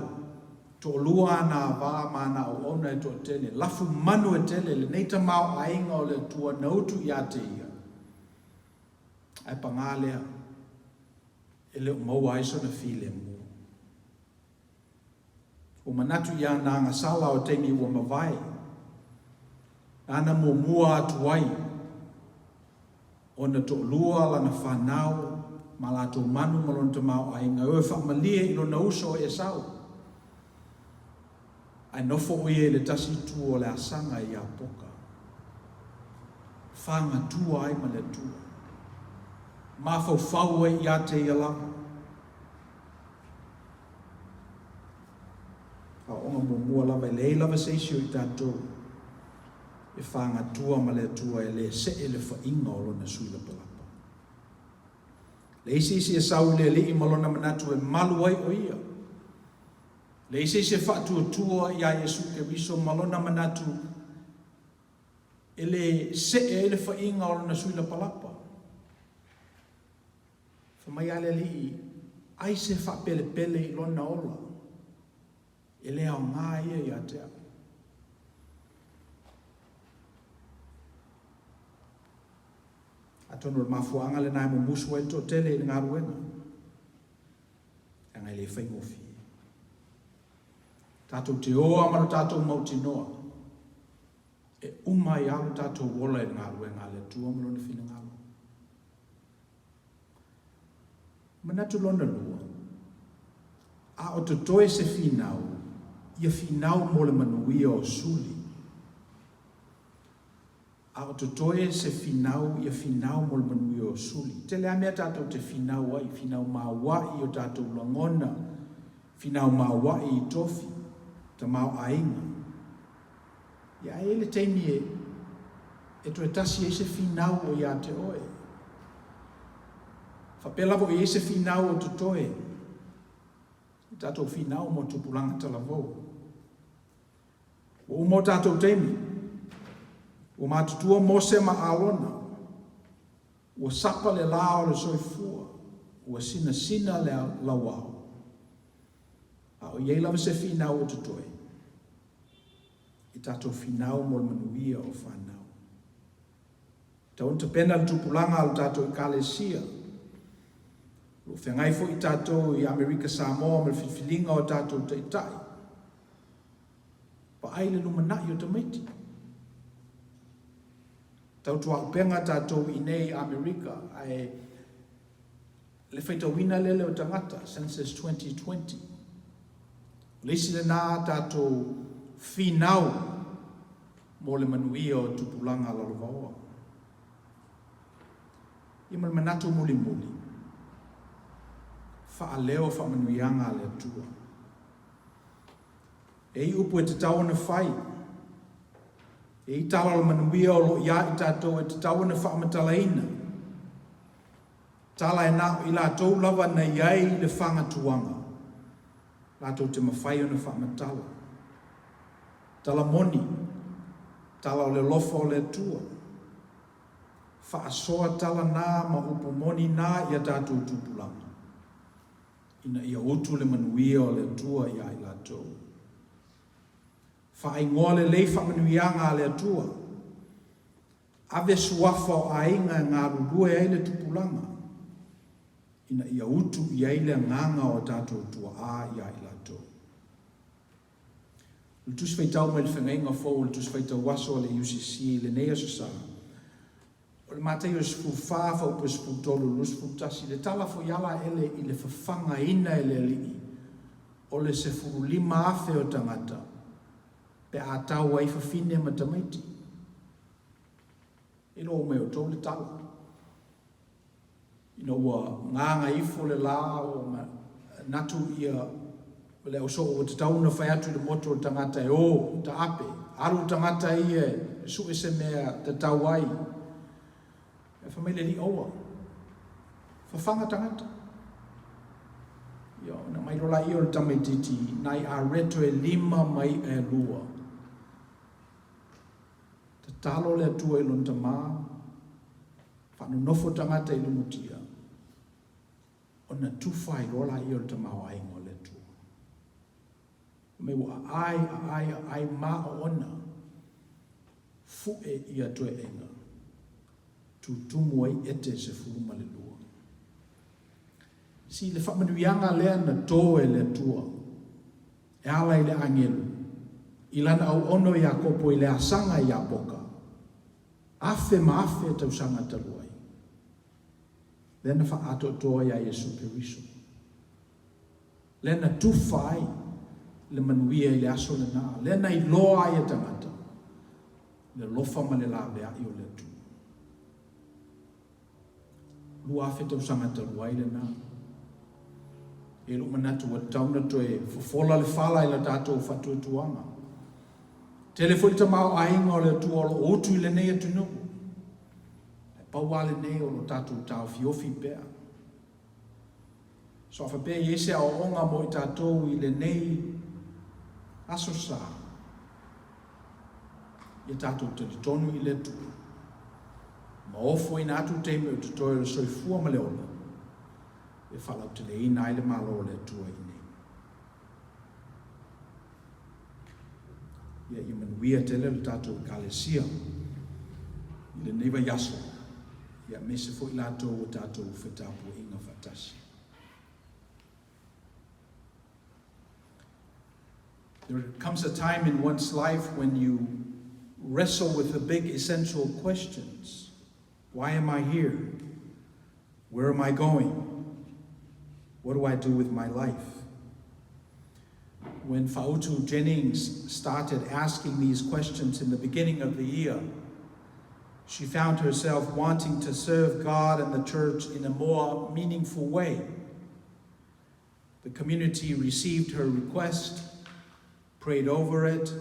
toalua ana ava ma ana auauna e toatele, lafu manu e tele lenei tamaoaiga o le Atua na utu ia te ia. Ae pagā lea, e le o maua ai sona filemu. Ua manatu i ana agasala o taimi ua mavae, nāna muamua atu ai ona toalua lana fanau ma latou manu ma lona tamaoaiga e o e faamalie i lona uso o Esau. Ae nofo ʻo ia i le tasi itu o le asaga i Iapoka, fagatua ai ma le Atua, mafaufau ai ia te ia lava. Aoaoga muamua lava, e leai lava se isi o i tatou e fagatua ma le Atua e le see le faiga o lona sui lapalapa. Leai se isi e sau i le Alii ma lona manatu e malu ai o ia. Leai se isi e faatuatua iā Iesu Keriso ma lona manatu e le see ai le faiga o lona sui lapalapa. Fai mai a le Alii, ai se faapelepele i lona ola, e le aoga ia ia te au. Atonu o le mafuaaga lena e mumusu ai le toatele i le galuega, leaga e le faigofie. Tatou te o lava ma lo tatou mautinoa, e uma ai lava lo tatou ola i le galuega a le Atua ma Lona finagalo. Manatu lona lua, a o totoe se finau, ia finau mo le manuia o suli. A o totoe se finau, ia finau mo le manuia o suli. Tele lava mea tatou te finau ai, finau maoaʻi i o tatou lagona, finau maoaʻi i tofi, tamaoaiga. Ia, ae i ai le taimi e, e toe tasi ai se finau o ia te oe. Faapea lava o i ai se finau o totoe, i tatou finau mo tupulaga talavou. Ua uma o tatou taimi, ua matutua Mose ma Alona, ua sapa le la o le soifua, ua sinasina le lauao, a o i ai lava se finau o totoe, i tatou finau mo le manuia o fanau. Tau ona tapena le tupulaga a lo tatou Ekalesia. O lo o feagai foi tatou i Amerika Samoa ma le filifiliga o tatou taitai. Vaai le lumanai o tamaiti. Tautuaupega tatou i inei i Amerika, ae le faitauina lele o tagata, Census 2020. O le isi lena tatou finau mo le manuia o tupulaga lalovaoa. Ia ma le manatu mulimuli, faaleo faamanuiaga a le Atua. E i upu e tatau ona fai, e i tala o le manuia o lo o ia i tatou e tatau ona faamatalaina. Tala e na o i latou lava na i ai le fagatuaga, latou te mafai ona faamatala. Tala moni, tala o le alofa o le Atua. Faasoa tala na ma upu moni na i a tatou tupulaga, ina ia utu le manuia o le Atua ia i latou. Faaigoa lelei faamanuiaga a le Atua. Ave suafa o aiga e galulue ai le tupulaga, ina ia utu i ai le agaga o tatou tuaa ia i latou. O le Tusi Faitau mai le Feagaiga Fou o le Tusi Faitau Aso a le UCC i lenei Aso Sa, o le Mataio 14, faaupu e 13 i le 21, le tala foi ala ele i le fafagaina e le Alii o le 15,000 o tagata pe a tau ai fafine ma tamaiti. E iloa uma e outou le tala. Ina ua gagaifo le la ua manatu ia le ausoo ua tatau ona fai atu i le motu o le tagata e o, taape, alu le tagata ia e sue se mea tatau ai. Ae fai mai le alii, aua, fafaga tagata. Ia, ona mai loa lea o le tamaitiiti nai areto e lima ma i'a e lua. Tatalo le Atua i lona tama, faanonofo tagata i le mutia, ona tufa ai loa lea o le tamaoaiga o le Atua. Mai ua aai, aai, aai ma oona, fu'e ia toe'ega, tutumu ai ete 12. Si le faamanuiaga lea na to e le Atua, e ala i le agelu, i lana auauna o Iakopo i le asaga i Iapoka, afe ma afe tausaga talu ai. Lea na faaatoatoa iā Iesu Keriso. Lea na tufa ai le manuia i le aso lena. Lea na iloa ai e tagata le alofa ma le laveai o le Atua. 2000 tausaga talu ai lena. E lou manatu ua tatau ona toe fofola le fala i le tatou faatuatuaga. Tele foi le tamaoaiga o le Atua o lo o utu i lenei atunuu. Ae pau lava lenei o lo tatou taofiofi pea. So a faapea e i ai se aoaoga mo i tatou i lenei aso sa, ia tatou talitonu i le Atua, ma ofoina atu taimi o totoe o le soifua ma le ola, e faalauteleina ai le Malo o le Atua i inei. Ia, ia manuia tele le tatou Ekalesia i lenei vaiaso, ia aemaise foi latou o tatou fetapuaiga faatasi. There comes a time in one's life when you wrestle with the big essential questions. Why am I here? Where am I going? What do I do with my life? When Fautu Jennings started asking these questions in the beginning of the year, she found herself wanting to serve God and the church in a more meaningful way. The community received her request, prayed over it,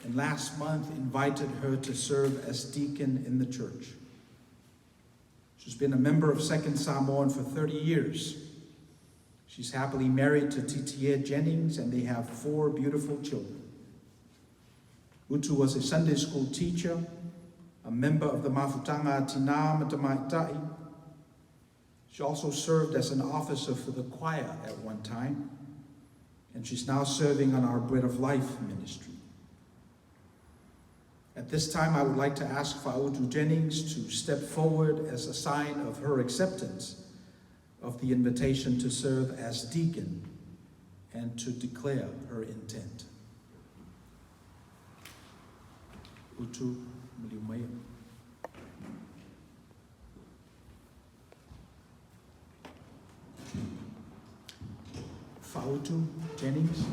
and last month invited her to serve as deacon in the church. She's been a member of Second Samoan for 30 years. She's happily married to Titia Jennings, and they have 4 beautiful children. Utu was a Sunday school teacher, a member of the Mafutanga Tina ma Tamaitai. She also served as an officer for the choir at one time, and she's now serving on our Bread of Life ministry. At this time, I would like to ask Fautu Jennings to step forward as a sign of her acceptance of the invitation to serve as deacon and to declare her intent. Utu maliu maia. Faautu Jennings.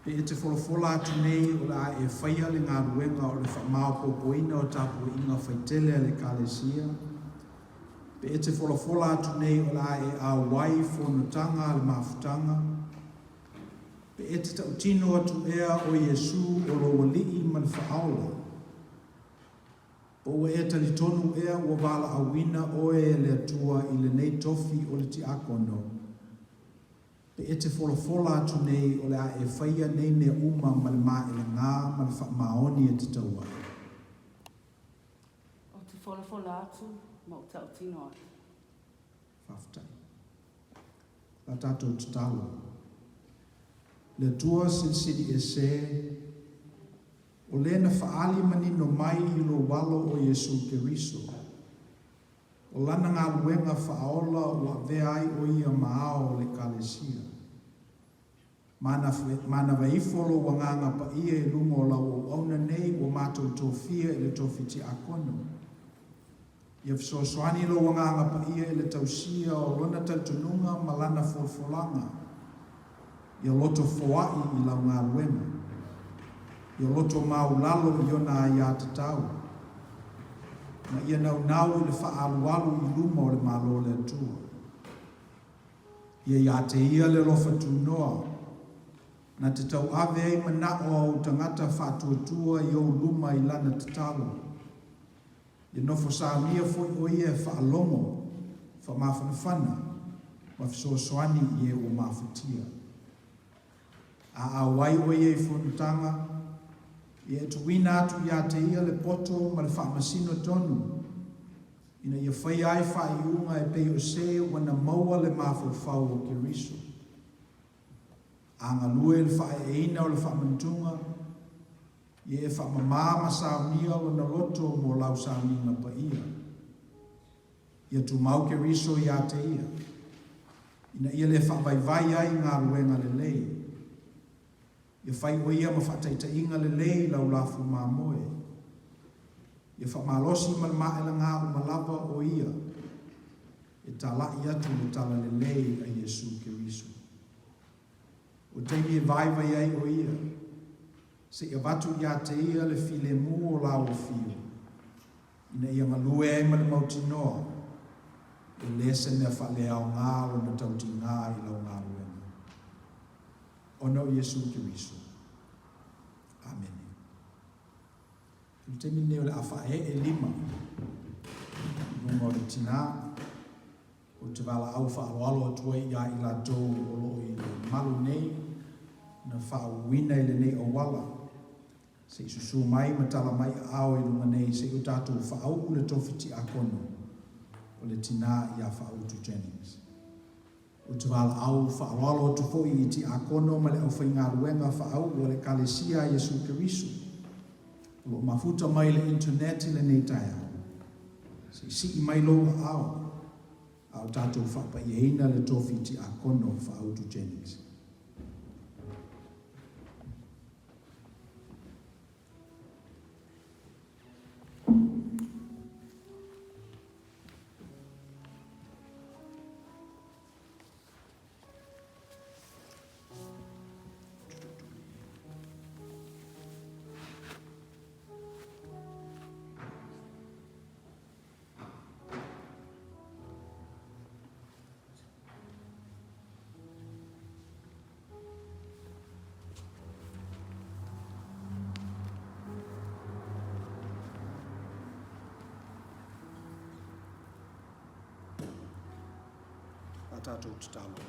Pe e te folafola atu nei o le a e faia le galuega o le faamaopoopoina o tapuaiga faitele a le Ekalesia, pe e te folafola atu nei o le a e auai i fonotaga a le mafutaga, pe e te tautino atu ea o Iesu o lou Alii ma le Faaola, Po ua e talitonu ea ua valaauina oe e le Atua i lenei tofi o le tiakono, pe e te folafola atu nei o le a e faia nei mea uma ma le maelegā ma le faamaoni e tatau ai. Ou te folafola atu ma ou tautino atu. Faafetai. La tatou tatalo. Le Atua Silisili Ese, O lē na faaali manino mai i lou Alo o Iesu Keriso, o Lana galuega faaola ua avea ai o Ia ma ao o le Ekalesia. Manava ifo lou Agaga Paia i luga o lau auauna nei ua matou tofia i le tofi tiakono. Ia fesoasoani lou Agaga Paia i le tausia o lona talitonuga ma lana folafolaga. Ia loto foai i lau galuega. Ia loto maulalo i ona aiatatau. Ma ia naunau i le faaalualu i luma o le Malo o le Atua. Ia ia te ia le alofa tunoa, na te tauave ai manao a ou tagata faatuatua i ou luma i lana tatalo. Ia nofo saunia foi o ia e faalogo, faamafanafana, ma fesoasoani i e ua mafatia. A auai o ia i fonotaga, ia e tuuina atu ia te ia le poto ma le faamasino tonu, ina ia faia ai faaiuga e pei o se ua na maua le mafaufau o Keriso. A galue i le faaeeina o le faamantuga, Ia e faamamā ma saunia lona loto mo lau sauniga paia. Ia tumau Keriso iā te ia, ina ia le faavaivai ai i galuega lelei. Ia fai o ia ma faataitaiga lelei i lau lafu mamoe. Ia faamalosi ma le maelagā uma lava o ia e talaʻi atu le tala lelei a Iesu Keriso. O taimi e vaivai ai o ia, se i avatu iā te ia le filemu o lāua fiu, ina ia galue ai ma le mautinoa, e lē se mea faaleaogā lona tautigā i lau galuega. Ona o Iesu Keriso. Amene. I le taimi lenei o le a faaee lima i luga o le tinā. Ou te valaau faaaloalo atu ai iā i latou o lo o i le malu nei na faauuina i lenei auala, se i susū mai ma tala mai aao i luga nei se i o tatou faauu le tofi tiakono o le tinā iā Faautu Jennings. Ou te valaau faaaloalo atu foi i tiakono ma le aufaigaluega faauu a le Ekalesia a Iesu Keriso o lo o mafuta mai i le internet i lenei taeao, se i sii mai lou aao a o tatou faapaiaina le tofi tiakono Faautu Jennings. A tatou tatalo.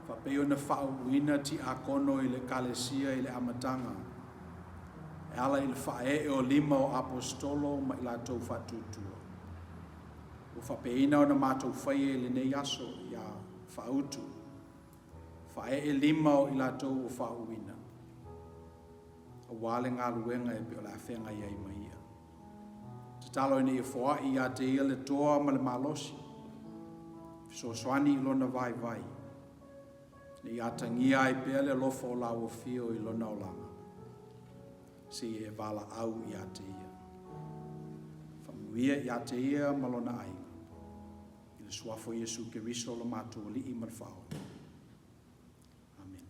Faapei ona faauuina tiakono i le Ekalesia i le amataga, e ala i le faaee o lima o Aposetolo ma i latou faatuatua. Ua faapeina ona matou faia i lenei aso ia faautu, faaee lima o i latou ua faauuina, aua le galuega e pei o le a feagai ai ma ia. Tatalo ina ia foai ia te ia le toa ma le malosi, fesoasoani i lona vaivai, ina ia atagia ai pea le alofa o lau afio i lona olaga, seia e valaau ia te ia. Faamanuia ia te ia ma lona aiga, i le suafa o Iesu Keriso lo matou Alii ma le Faaola. Amene.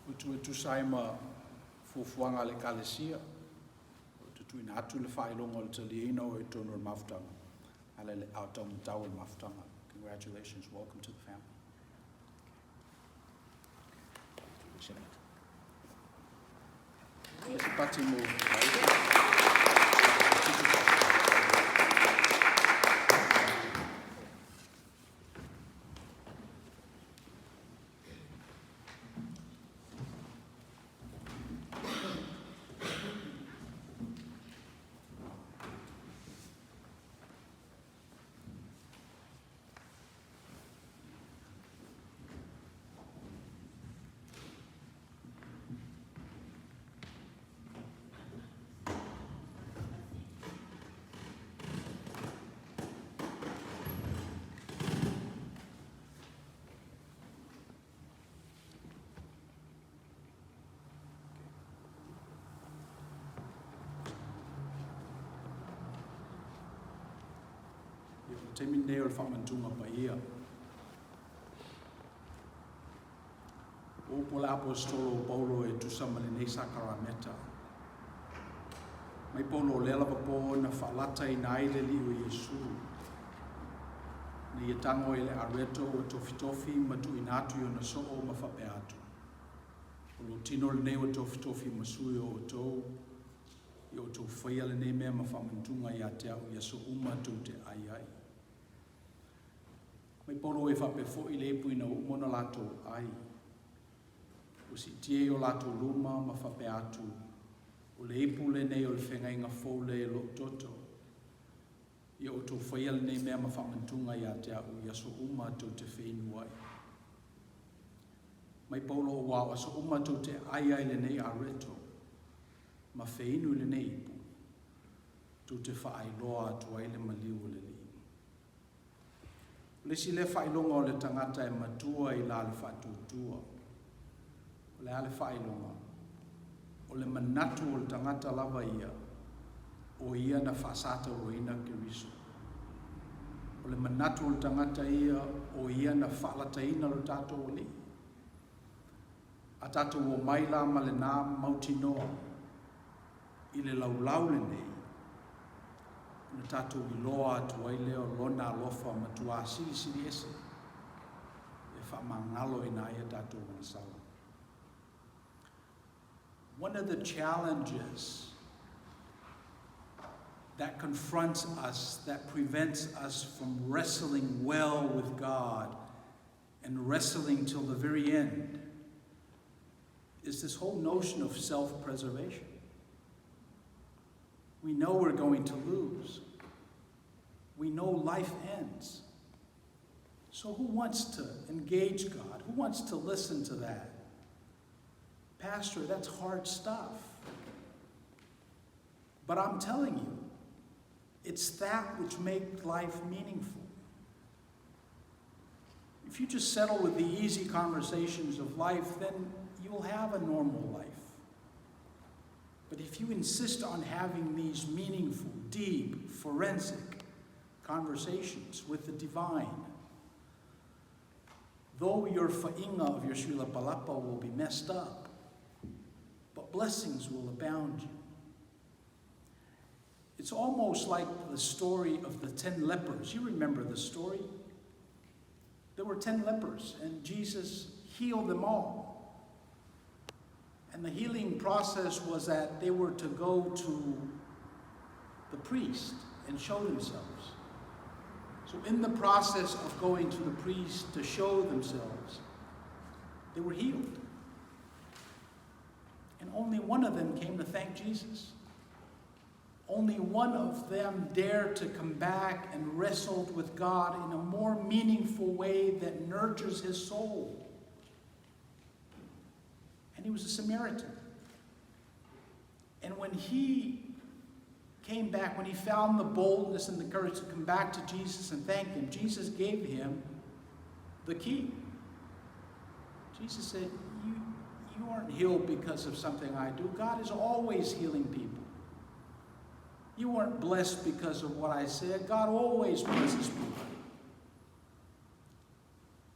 Utu e tusa ai ma fuafuaga a le Ekalesia, ou te tuuina atu le faailoga o le taliaina o oe i totonu o le mafutaga, ala i le ao taumatau o le mafutaga. Congratulations, welcome to the family. Le se pati mo. taimi lenei o le faamanatuga paia. O upu a le Aposetolo o Paulo e tusa ma lenei sakarameta. Mai Paulo o lea lava po na faalataina ai le Alii o Iesu, na ia tago ai le areto ua tofitofi ma tuuina atu i ona soo ma faapea atu, O lou tino lenei ua tofitofi ma sui o outou, ia outou faia lenei mea ma faamanatuga ia te au i aso uma tou te ai ai. Mai Paulo e faapea foi le ipu ina ua uma ona latou ai, ua siitia i o latou luma ma faapea atu, O le ipu lenei o le feagaiga fou lea i lou toto. Ia outou faia lenei mea ma faamanatuga ia te au i aso uma tou te feinu ai. Mai Paulo auā o aso uma tou te ai ai lenei areto ma feinu i lenei ipu, tou te faailoa atu ai le maliu o le Alii. O le isi lea faailoga o le tagata e matua i la le faatuatua. O le a le faailoga? O le manatu o le tagata lava ia, o ia na faasatauaina Keriso. O le manatu o le tagata ia, o ia na faalataina lo tatou Alii. A tatou omai la ma lena mautinoa i le laulau lenei, ona tatou iloa atu ai lea o Lona alofa matuā silisili ese e faamagaloina ai a tatou agasala. One of the challenges that confronts us, that prevents us from wrestling well with God and wrestling till the very end, is this whole notion of self preservation. We know we're going to lose. We know life ends. So, who wants to engage God? Who wants to listen to that? Pastor, that's hard stuff. But I'm telling you, it's that which makes life meaningful. If you just settle with the easy conversations of life, then you'll have a normal life. But if you insist on having these meaningful, deep, forensic conversations with the divine, though your fa'inga of your sui lapalapa will be messed up, but blessings will abound you. It's almost like the story of the 10 lepers. You remember the story. There were 10 lepers, and Jesus healed them all. And the healing process was that they were to go to the priest and show themselves. So, in the process of going to the priest to show themselves, they were healed. And only one of them came to thank Jesus. Only one of them dared to come back and wrestled with God in a more meaningful way that nurtures his soul. And he was a Samaritan. And when he came back, when he found the boldness and the courage to come back to Jesus and thank him, Jesus gave him the key. Jesus said, You, you aren't healed because of something I do. God is always healing people. You weren't blessed because of what I said. God always blesses people.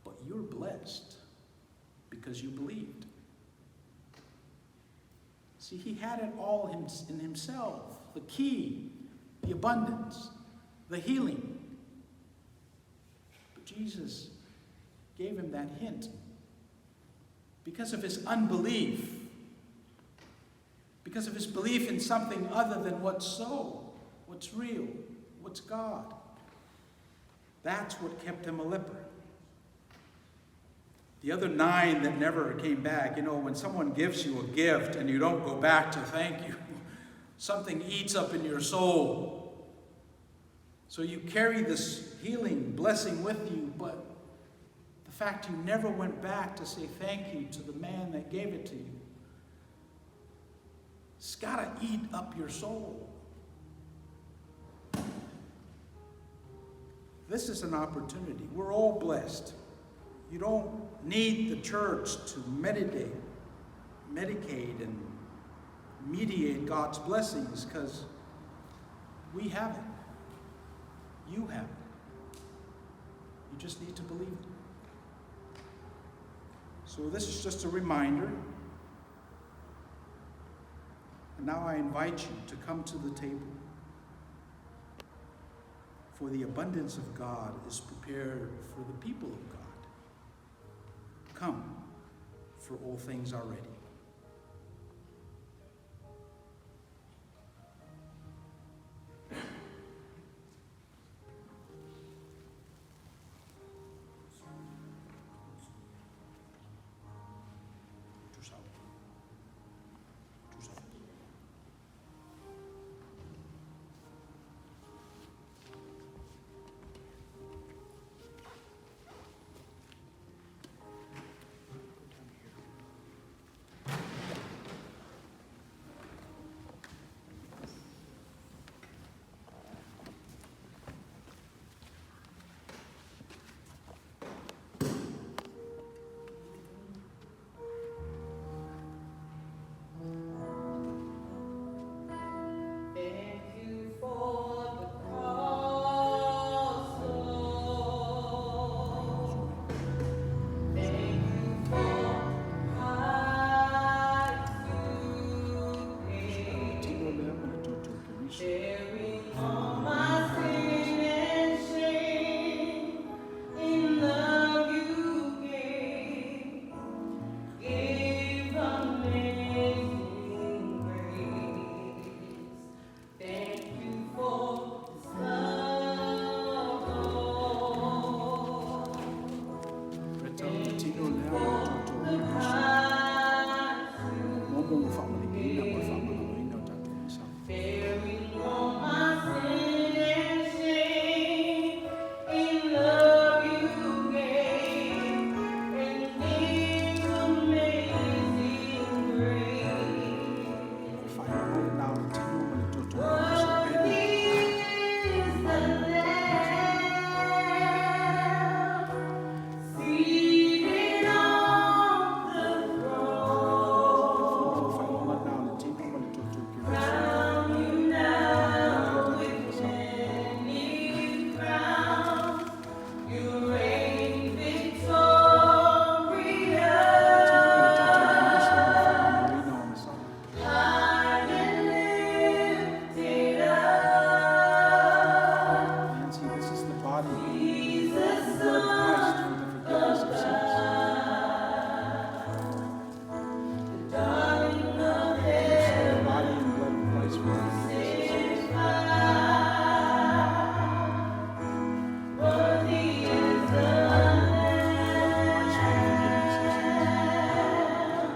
But you're blessed because you believed. See, he had it all in himself the key, the abundance, the healing. But Jesus gave him that hint. Because of his unbelief, because of his belief in something other than what's so, what's real, what's God. That's what kept him a leper. The other nine that never came back, you know, when someone gives you a gift and you don't go back to thank you, something eats up in your soul. So you carry this healing blessing with you, but the fact you never went back to say thank you to the man that gave it to you, it's got to eat up your soul. This is an opportunity. We're all blessed. You don't need the church to meditate, medicate, and mediate God's blessings because we have it. You have it. You just need to believe it. So this is just a reminder. And now I invite you to come to the table. For the abundance of God is prepared for the people of God. Come, for all things are ready. Tusau. Tusau. Go down here. Thank you for the cross, Lord. Thank you for price you paid, Tino lea ma le toto Keriso. bearing all my sin and shame. In love you gave, gave amazing grace. Thank you for this love, Lord. Reta o le tino lea ma le toto The Keriso. price you Mo mo mo whaamaligiina mo le whaamalaloina o tatou masalo. Bearing all my sin and shame, in love you gave, and gave amazing grace. O le whainga le nā o le tino ma le toto Keriso. Worthy is the Lamb, seated on the throne. O le whainga nā o le tino ma le toto Keriso. Crown you now with many crowns. You reign victorious. High and lifted up. Nancy, this is the body Jesus, and blood of Christ for the forgiveness of sins. the darling of This is the heaven, body and blood of Christ for the forgiveness of sins. Worthy is the Christ for the forgiveness of sins. Lamb.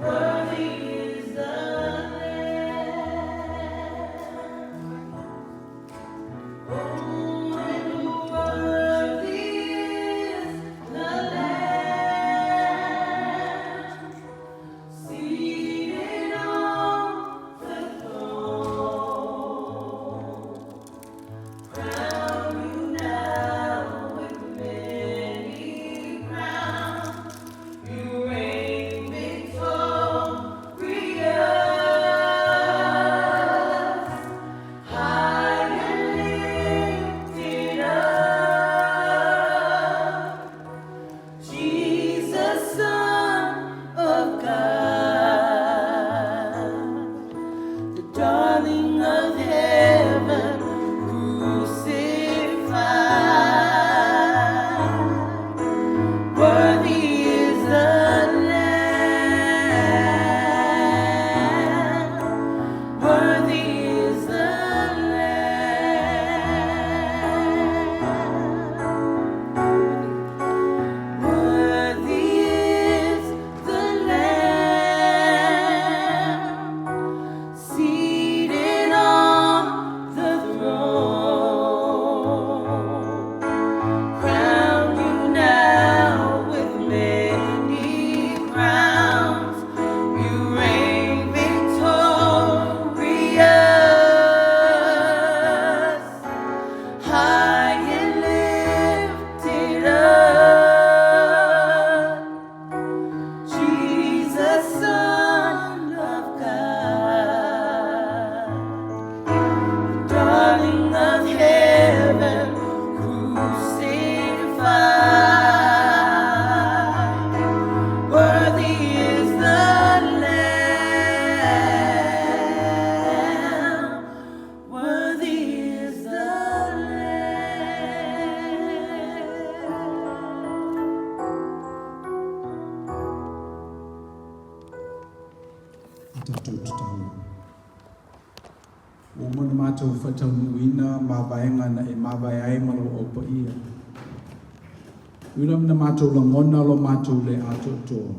Worthy is the Lamb. Oh, and worthy is the Lamb, seated on the throne. Crown you now with many crowns. You reign victorious, high and lifted up. Jesus, Son of God, the darling of heaven, crucified. Worthy is the Lamb. Worthy is the Lamb. Worthy is the Lamb, seated on tatou tatalo. Ua uma ona matou faataunuuina mavaega na e mavae ai ma lou Au Paia. E ui lava ina matou lagona lo matou le atoatoa,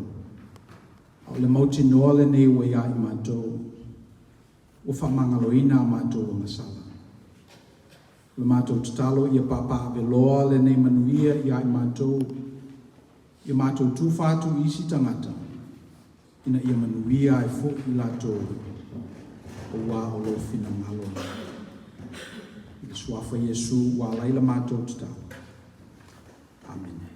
a o le mautinoa lenei ua ia i matou, ua faamagaloina a matou agasala. O le matou tatalo ia paapaaveloa lenei manuia ia i matou, ia matou tufa atu i isi tagata, ina ia manuia ai foi i latou, aua o lou finagalo lea. I le suafa o Iesu ua ala ai la matou tatalo. Amene.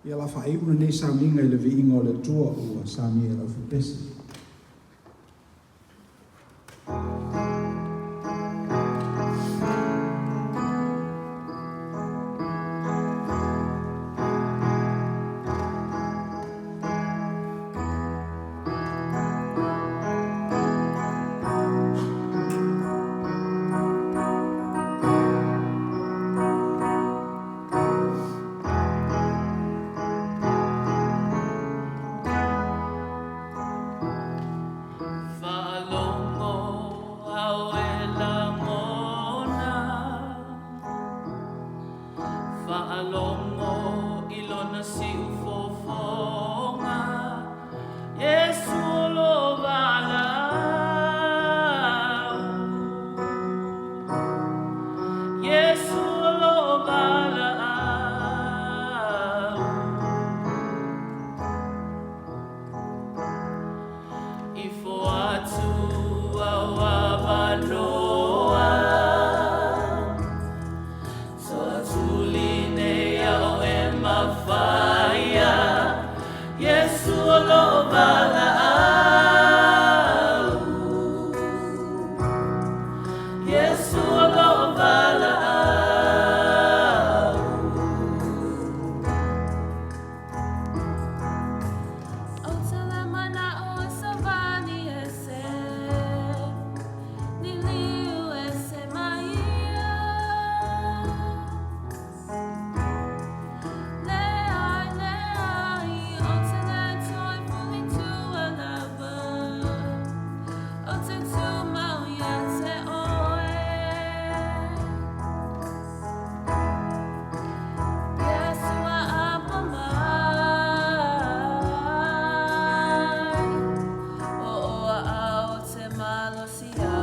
Ia o le a faaiu lenei sauniga i le viiga o le Atua ua saunia e le aufaipeese. Faalogo au e lagona, Faalogo i lona siufofoga, Iesu o lo o valaau, Iesu o lo o valaau. Ifo atu au avanoa, Soatuli nei au e mafaia, Iesu o lo o valaau, Iesu o lo o valaau. Ou te le mana'o e savali ese, Liliu ese ma ia. Leai, leai, ou te le toe foi i tua lava, Ou te tumau ia te oe. Iesu a apa mai, O oa au te malosi ai.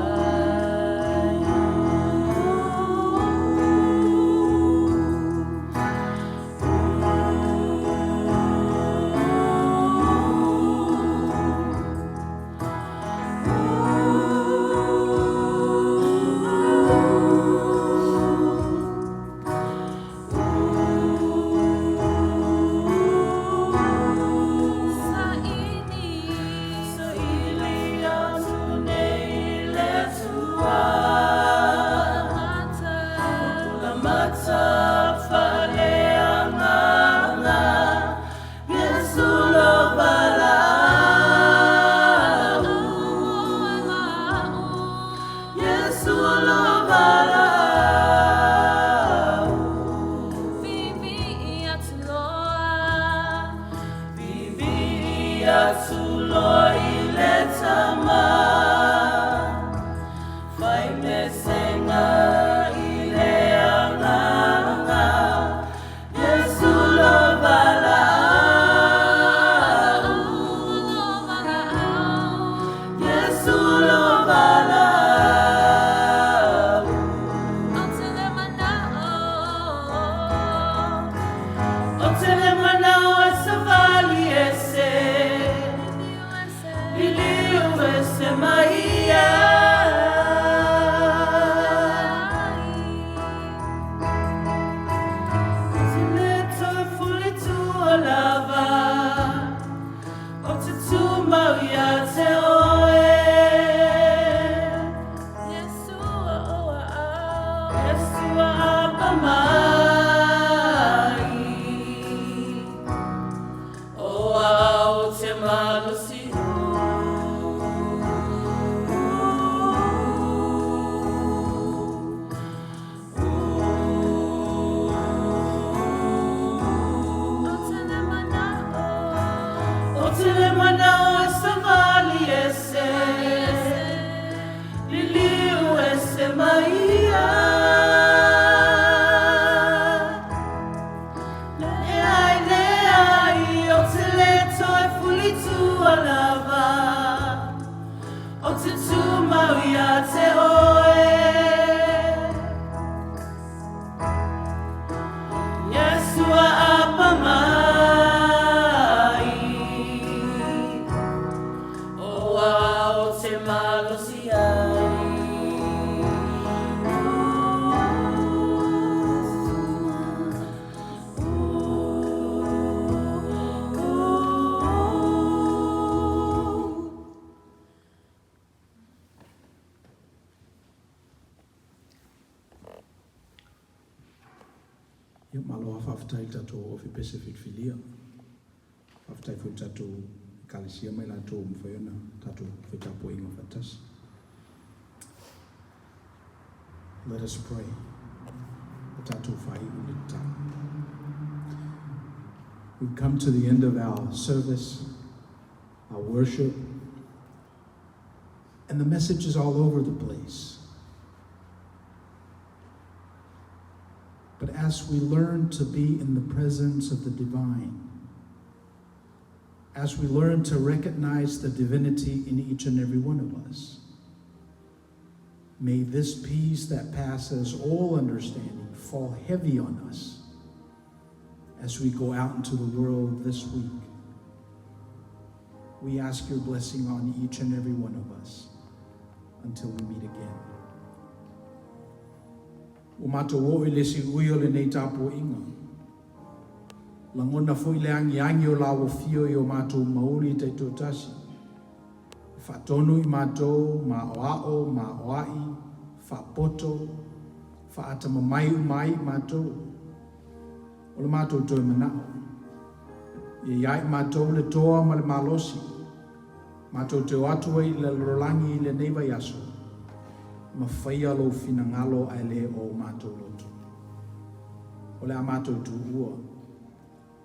Saili, Saili atu nei i le Atua, Mata, Lamata faaleagaga, Iesu lo valaau, Iesu lo valaau. Vivi atu loa, Vivi atu loa i le Tama, fai mesega i le Agaga, Iesu lo valaau, Iesu lo valaau. Ou te le mana'o, Ou te le mana'o e savali ese, Liliu ese ma ia. Ou te le toe foi i tua lava, Ou te tumau ia te oe. Iesu a oa au, Iesu a apa mai, O au te malosi. e malosi ai. Ia, malo lava faafetai i le tatou ofi pese filifilia. Faafetai foi i le tatou Ekalesia ma i latou ua mafai ona tatou fai tapuaiga faatasi. Let us pray. O tatou faaiu le tatalo. We've come to the end of our service, our worship, and the message is all over the place. But as we learn to be in the presence of the divine, as we learn to recognize the divinity in each and every one of us, may this peace that passes all understanding fall heavy on us as we go out into the world this week. We ask your blessing on each and every one of us until we meet again. Ua matou oo i le siui o lenei tapuaiga. Lagona foi le agiagi o lau afio i o matou mauli taitoatasi. E faatonu i matou, ma aoao, ma aoai, faapoto, faatamamai uma ai i matou. O le matou toe manao. Ia ia i matou le toa ma le malosi. Matou te o atu ai i le lalolagi i lenei vaiaso. Ma faia lou finagalo ae le o matou loto. O le a matou tuua.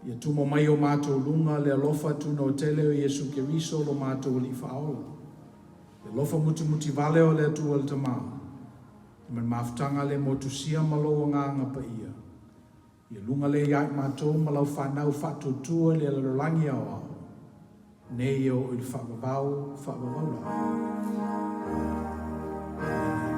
Ia tumo mai i o matou luga le alofa tunoatele o Iesu Keriso lo matou Alii Faaola. Le alofa mutimuti vale o le Atua le Tama. Ma le mafutaga le motusia ma lou Agaga Paia. Ia luga lea ia i matou ma lau fanau faatuatua i le lalolagi aoao. Nei e oo i le faavavau, faavavau lava. Amene.